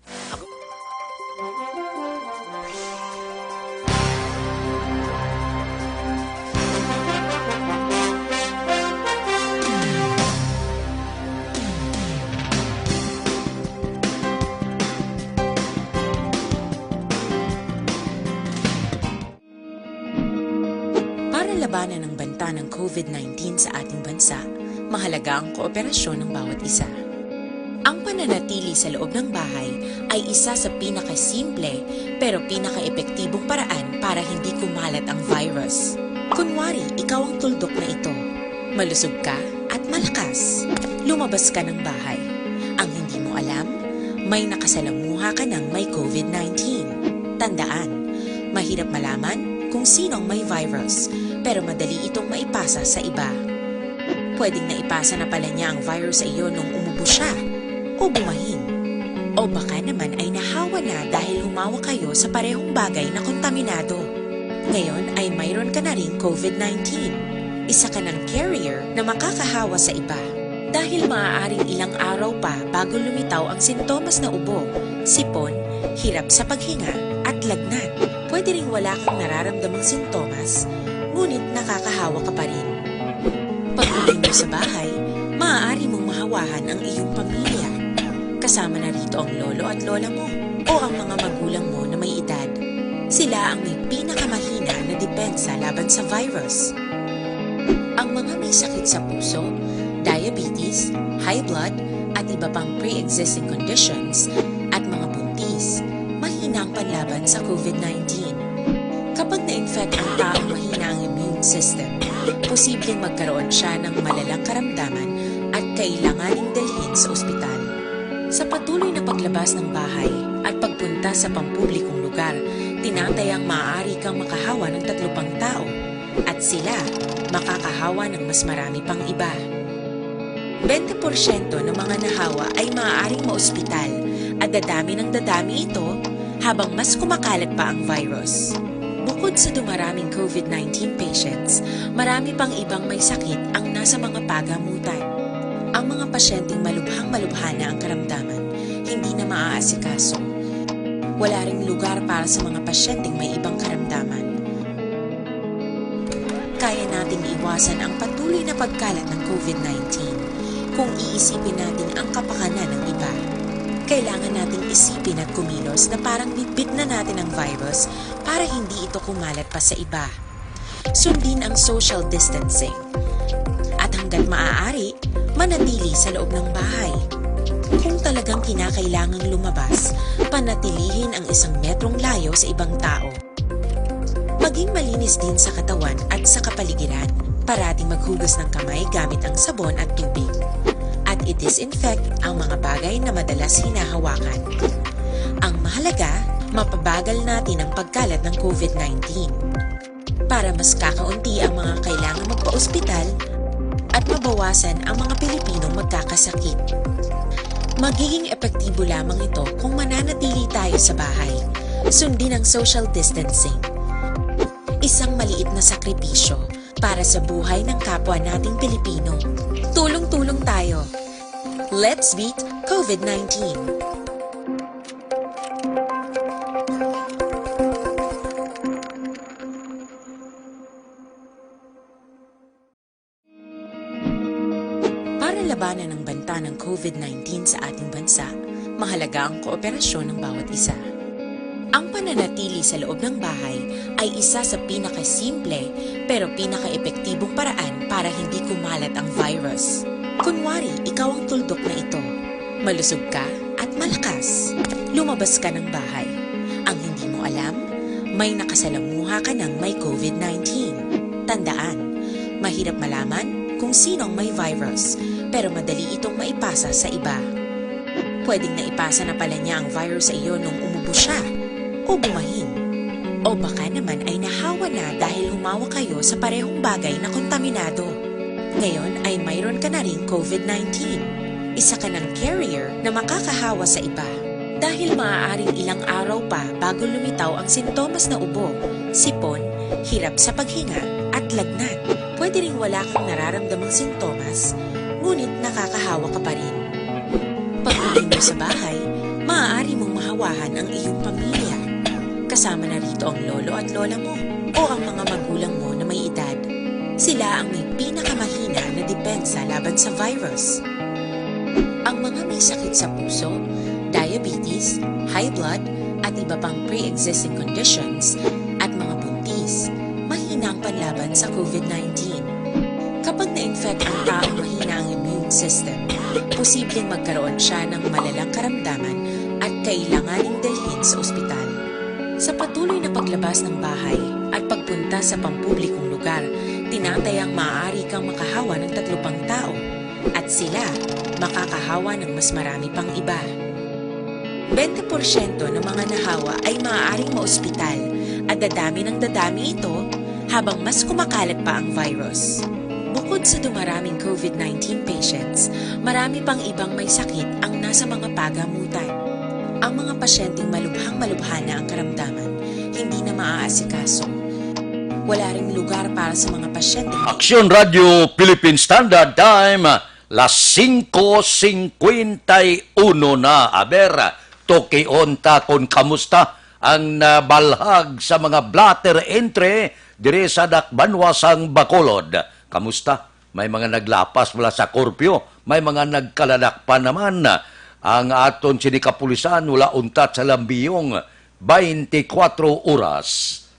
Para labanan ang banta ng COVID nineteen sa ating bansa, mahalaga ang kooperasyon ng bawat isa. Ang pananatili sa loob ng bahay ay isa sa pinakasimple pero pinakaepektibong paraan para hindi kumalat ang virus. Kunwari, ikaw ang tuldok na ito. Malusog ka at malakas. Lumabas ka ng bahay. Ang hindi mo alam, may nakasalamuha ka ng may COVID nineteen. Tandaan, mahirap malaman kung sino ang may virus, pero madali itong maipasa sa iba. Pwedeng naipasa na pala niya ang virus sa iyo nung umubo siya o bumahin. O baka naman ay nahawa na dahil humawak kayo sa parehong bagay na kontaminado. Ngayon ay mayroon ka na ring COVID nineteen. Isa ka ng carrier na makakahawa sa iba. Dahil maaaring ilang araw pa bago lumitaw ang sintomas na ubo, sipon, hirap sa paghinga, at lagnat. Pwede ring wala kang nararamdamang sintomas, ngunit nakakahawa ka pa rin. Pag-uwi mo sa bahay, maaari mong mahawahan ang iyong pamilya. Kasama na rito ang lolo at lola mo o ang mga magulang mo na may edad. Sila ang may pinakamahina na depensa laban sa virus. Ang mga may sakit sa puso, diabetes, high blood, at iba pang pre-existing conditions, at mga buntis, mahina ang panlaban sa COVID nineteen. Kapag na-infect ang taong mahina ang immune system, posibleng magkaroon siya ng malalang karamdaman at kailanganing dalhin sa ospital. Sa patuloy na paglabas ng bahay at pagpunta sa pampublikong lugar, tinatayang maaari kang makahawa ng tatlo pang tao at sila makakahawa ng mas marami pang iba. Bente porsyento ng mga nahawa ay maaaring maospital at dadami ng dadami ito habang mas kumakalat pa ang virus. Bukod sa dumaraming COVID nineteen patients, marami pang ibang may sakit ang nasa mga pagamutan. Ang mga pasyenteng malubhang-malubha na ang karamdaman, hindi na maaasikaso. Wala ring lugar para sa mga pasyenteng may ibang karamdaman. Kaya nating iwasan ang patuloy na pagkalat ng COVID nineteen kung iisipin natin ang kapakanan ng iba. Kailangan nating isipin at kumilos na parang bitbit na natin ang virus para hindi ito kumalat pa sa iba. Sundin ang social distancing. At hanggat maaari, manatili sa loob ng bahay. Kung talagang kinakailangang lumabas, panatilihin ang isang metrong layo sa ibang tao. Maging malinis din sa katawan at sa kapaligiran. Parating maghugas ng kamay gamit ang sabon at tubig. At i-disinfect ang mga bagay na madalas hinahawakan. Ang mahalaga, mapabagal natin ang pagkalat ng COVID nineteen. Para mas kakaunti ang mga kailangang magpa-ospital at mabawasan ang mga Pilipinong magkakasakit. Magiging epektibo lamang ito kung mananatili tayo sa bahay. Sundin ang social distancing. Isang maliit na sakripisyo, para sa buhay ng kapwa nating Pilipino. Tulong-tulong tayo. Let's beat COVID nineteen. Para labanan ang banta ng COVID nineteen sa ating bansa, mahalaga ang kooperasyon ng bawat isa. Ang pananatili sa loob ng bahay ay isa sa pinakasimple pero pinakaepektibong paraan para hindi kumalat ang virus. Kunwari, ikaw ang tuldok na ito. Malusog ka at malakas. Lumabas ka ng bahay. Ang hindi mo alam, may nakasalamuha ka ng may COVID nineteen. Tandaan, mahirap malaman kung sino ang may virus, pero madali itong maipasa sa iba. Pwedeng naipasa na pala niya ang virus sa iyo nung umubo siya o bumahin. O baka naman ay nahawa na dahil humawa kayo sa parehong bagay na kontaminado. Ngayon ay mayroon ka na ring COVID nineteen. Isa ka ng carrier na makakahawa sa iba. Dahil maaaring ilang araw pa bago lumitaw ang sintomas na ubo, sipon, hirap sa paghinga, at lagnat. Pwede ring wala kang nararamdamang sintomas, ngunit nakakahawa ka pa rin. Pag-uwi mo sa bahay, maaari mong mahawahan ang iyong pamilya. Kasama na rito ang lolo at lola mo o ang mga magulang mo na may edad. Sila ang may pinakamahina na depensa laban sa virus. Ang mga may sakit sa puso, diabetes, high blood, at iba pang pre-existing conditions, at mga buntis, mahina ang panlaban sa COVID nineteen. Kapag na-infect ang taong mahina ang immune system, posibleng magkaroon siya ng malalang karamdaman at kailanganing dalhin sa ospital. Sa patuloy na paglabas ng bahay at pagpunta sa pampublikong lugar, tinatayang maaari kang makahawa ng tatlo pang tao, at sila makakahawa ng mas marami pang iba. Bente porsyento ng mga nahawa ay maaaring maospital, at dadami ng dadami ito habang mas kumakalat pa ang virus. Bukod sa dumaraming COVID nineteen patients, marami pang ibang may sakit ang nasa mga pagamutan. Ang mga pasyenteng malubhang-malubha na ang karamdaman, hindi na maaasikaso. Wala ring lugar para sa mga pasyenteng Aksyon Radio Philippine Standard Time, las singko singkwenta y uno na. Aber, tukion ta kon kamusta ang nabalhag sa mga blotter entry diri sa dakbanwa sang Bacolod. Kamusta? May mga naglapas bala sa curfew, may mga nagkaladakpan naman. Ang aton sini kapulisan wala untat sa lambiyong twenty-four oras.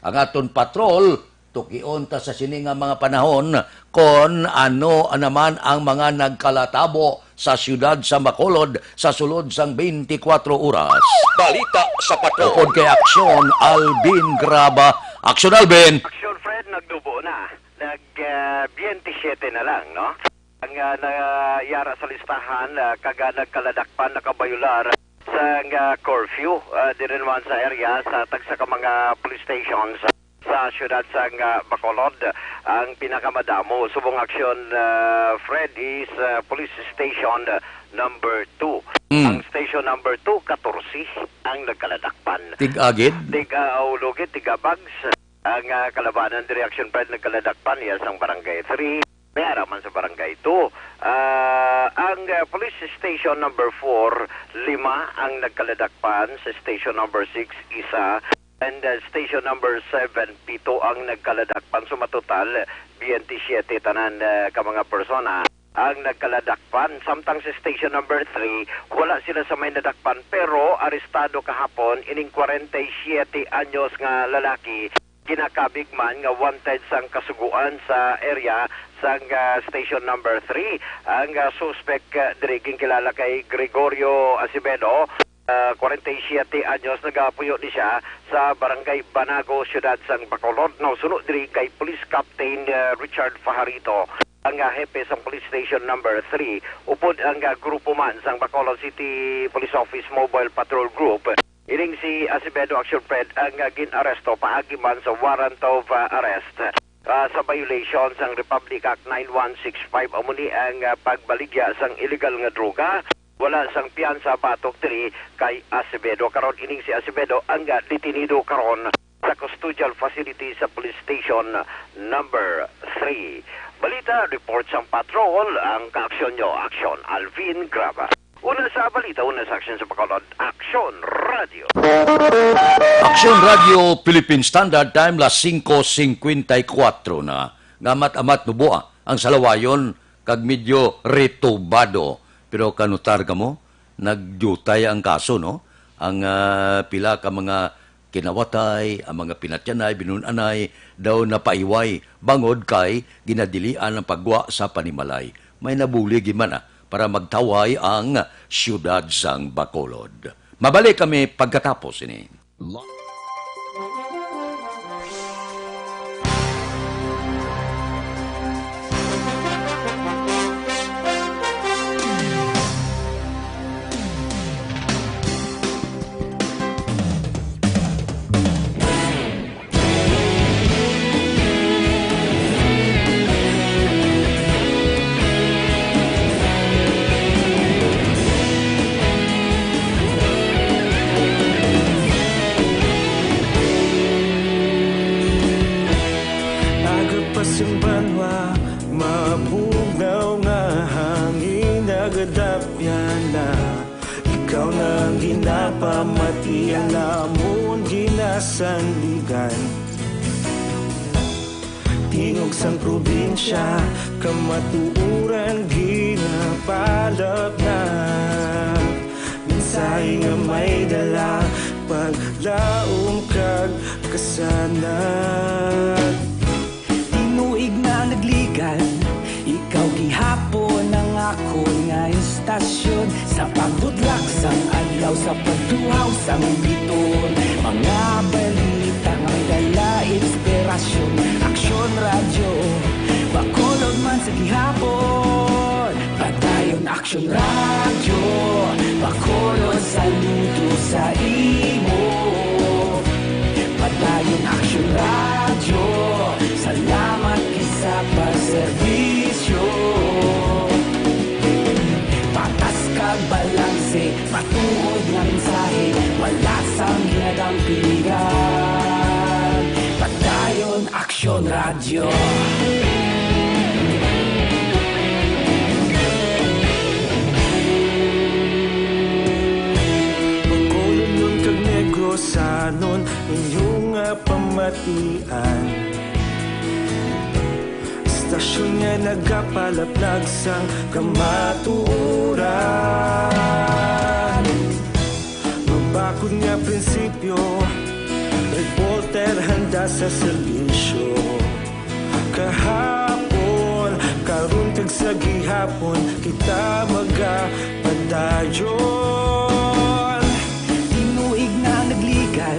Ang aton patrol, tukion ta sa sini nga mga panahon kon ano naman ang mga nagkalatabo sa siyudad sa Bacolod sa sulod sang twenty-four oras. Balita sa Patrol. Upod kay Aksyon, Alvin Graba. Aksyon, Alvin! Aksyon, Fred, nagdubo na. Nag, ah, twenty-seven na lang, no? Ang, ah, nayara sa listahan, ah, kag, ah, nagkaladakpan, nakabayular sa, ah, curfew, ah, diri naman sa area sa tagsa ka mga police stations sa siyudad sang, ah, Bacolod. Ang pinakamadamo subong aksyon, ah, Fred, is, ah, Police Station, ah, number two. Mm. Ang station number two, katorse ang nagkaladakpan. Tig-agid? Tig, ah, oh, lugid, tig-abags. Ang, ah, kalabanan diri, aksyon, Fred, nagkaladakpan iya sang Barangay three. May ara man sa Barangay two. Ah, ang, ah, Police Station number four, lima ang nagkaladakpan. Sa Station number six, isa. And, ah, Station number seven, pito ang nagkaladakpan. So, matotal, twenty-seven tanan, ah, ka mga persona ang nagkaladakpan. Samtang sa Station number three, wala sila sa may nadakpan, pero arestado kahapon ining kwarenta y siyete anyos nga lalaki, ginakabig man nga wanted sang kasugoan sa area sang, ah, Station number three. Ang, ah, suspek, ah, diri ginkilala kay Gregorio Acevedo, ah, kwarenta y siyete anyos, nagapuyo ni siya sa Barangay Banago, siyudad sang Bacolod. Now, suno diri kay Police Captain, ah, Richard Fajarito, ang, ah, hepe sang Police Station number three, upod ang, ah, grupo man sang Bacolod City Police Office Mobile Patrol Group. Ining si Acevedo, aksyon, Fred, ang, ah, gin-aresto paagi man sa warrant of, ah, arrest, ah, sa violation sang Republic Act nine one six five, amo ni ang, ah, pagbaligya sang illegal nga droga. Wala sang piyansa batok diri kay Acevedo. Karon, ining si Acevedo ang, ah, detenido karon sa custodial facility sa Police Station Number Three. Balita, report sang patrol, ang kaaksyon nyo, Aksyon Alvin Graba. Una sa balita, una sa aksyon sa Bacolod, Aksyon Radyo. Aksyon Radyo Philippine Standard Time, las singko singkwenta y kuwatro na. Ngamat-amat nuboa ang salawayon kag medyo retubado. Pero kanutar kamo, nagdiutay ang kaso, no? Ang, ah, pila ka mga kinawatay, ang mga pinatyanay, binun-anay, daw napaiway bangod kay ginadilian ang paggwa sa panimalay. May nabulig man, ah, para magtaway ang siyudad sang Bacolod. Mabalik kami pagkatapos ini. Aga pa sang banwa, mabugnaw nga hangin nagadapyan na. Ikaw na ang ginapamati, ang amon ginasandigan. Tingog sang probinsya, kamatuoran ginapalapnap. Mensahe nga may dala, paglaom kag kasanag. Tinuig na nagligan, ikaw gihapon ang akon nga istasyon. Sa pagbutlak sang adlaw, sa pagtuhaw sang bituon, mga balita nga may dala inspirasyon. Aksyon Radyo, Bacolod man sa gihapon. Padayon Aksyon Radyo, Bacolod, saludo sa imo. Padayon Aksyon Radyo, salamat gid sa pagserbisyo. Patas kag balanse, matuod nga mensahe, wala sang ginadampigan. Padayon Aksyon Radyo. Bacolodnon kag Negrosanon, inyo nga pamatian. Istasyon nga nagapalaplag sang kamatuoran. Mabakod nga prinsipyo, reporter handa sa serbisyo. Kahapon, karon kag sa gihapon, kita magapadayon. Tinuig na nagligan,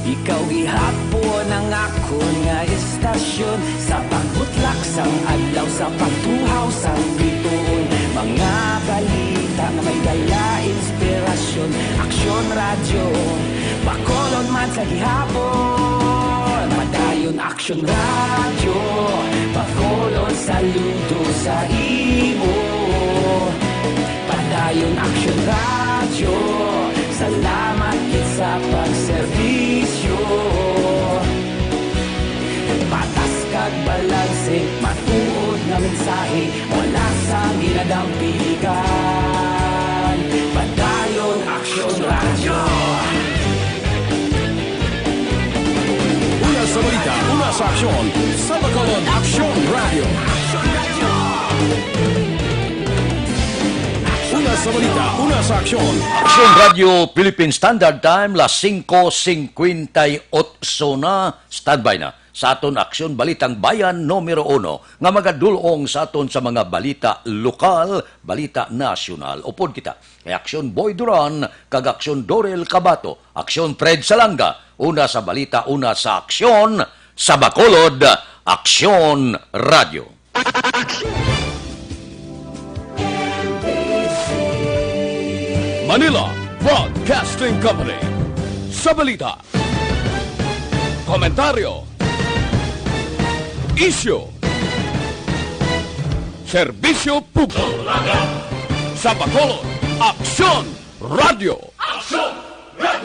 ikaw gihapon ang akon nga istasyon. Sa pagbutlak sang adlaw, sa pagtuhaw sang bituon, mga balita nga may dala inspirasyon. Aksyon Radyo, Bacolod man sa gihapon. Padayon Aksyon Radyo, Bacolod, saludo sa imo. Padayon Aksyon Radyo, salamat gid sa pagserbisyo. Patas kag balanse, matuod nga mensahe, wala sang ginadampigan. Padayon Aksyon Radyo. Una sa balita, una sa aksyon, sa Bacolod, Aksyon Radyo. Una sa balita, una sa aksyon. Aksyon Radyo Philippine Standard Time, las singko singkwenta y otso na. Standby na sa aton Aksyon Balitang Bayan numero uno nga magadul-ong sa aton sa mga balita lokal, balita nasyonal. Upod kita kay Aksyon Boy Duran kag Aksyon Dorel Cabato, Aksyon Fred Salanga, una sa balita, una sa aksyon, sa Bacolod, Aksyon Radyo. Manila Broadcasting Company. Sa balita, komentaryo, isyu, serbisyo publiko. Sa Bacolod, Aksyon Radyo. Aksyon Radyo.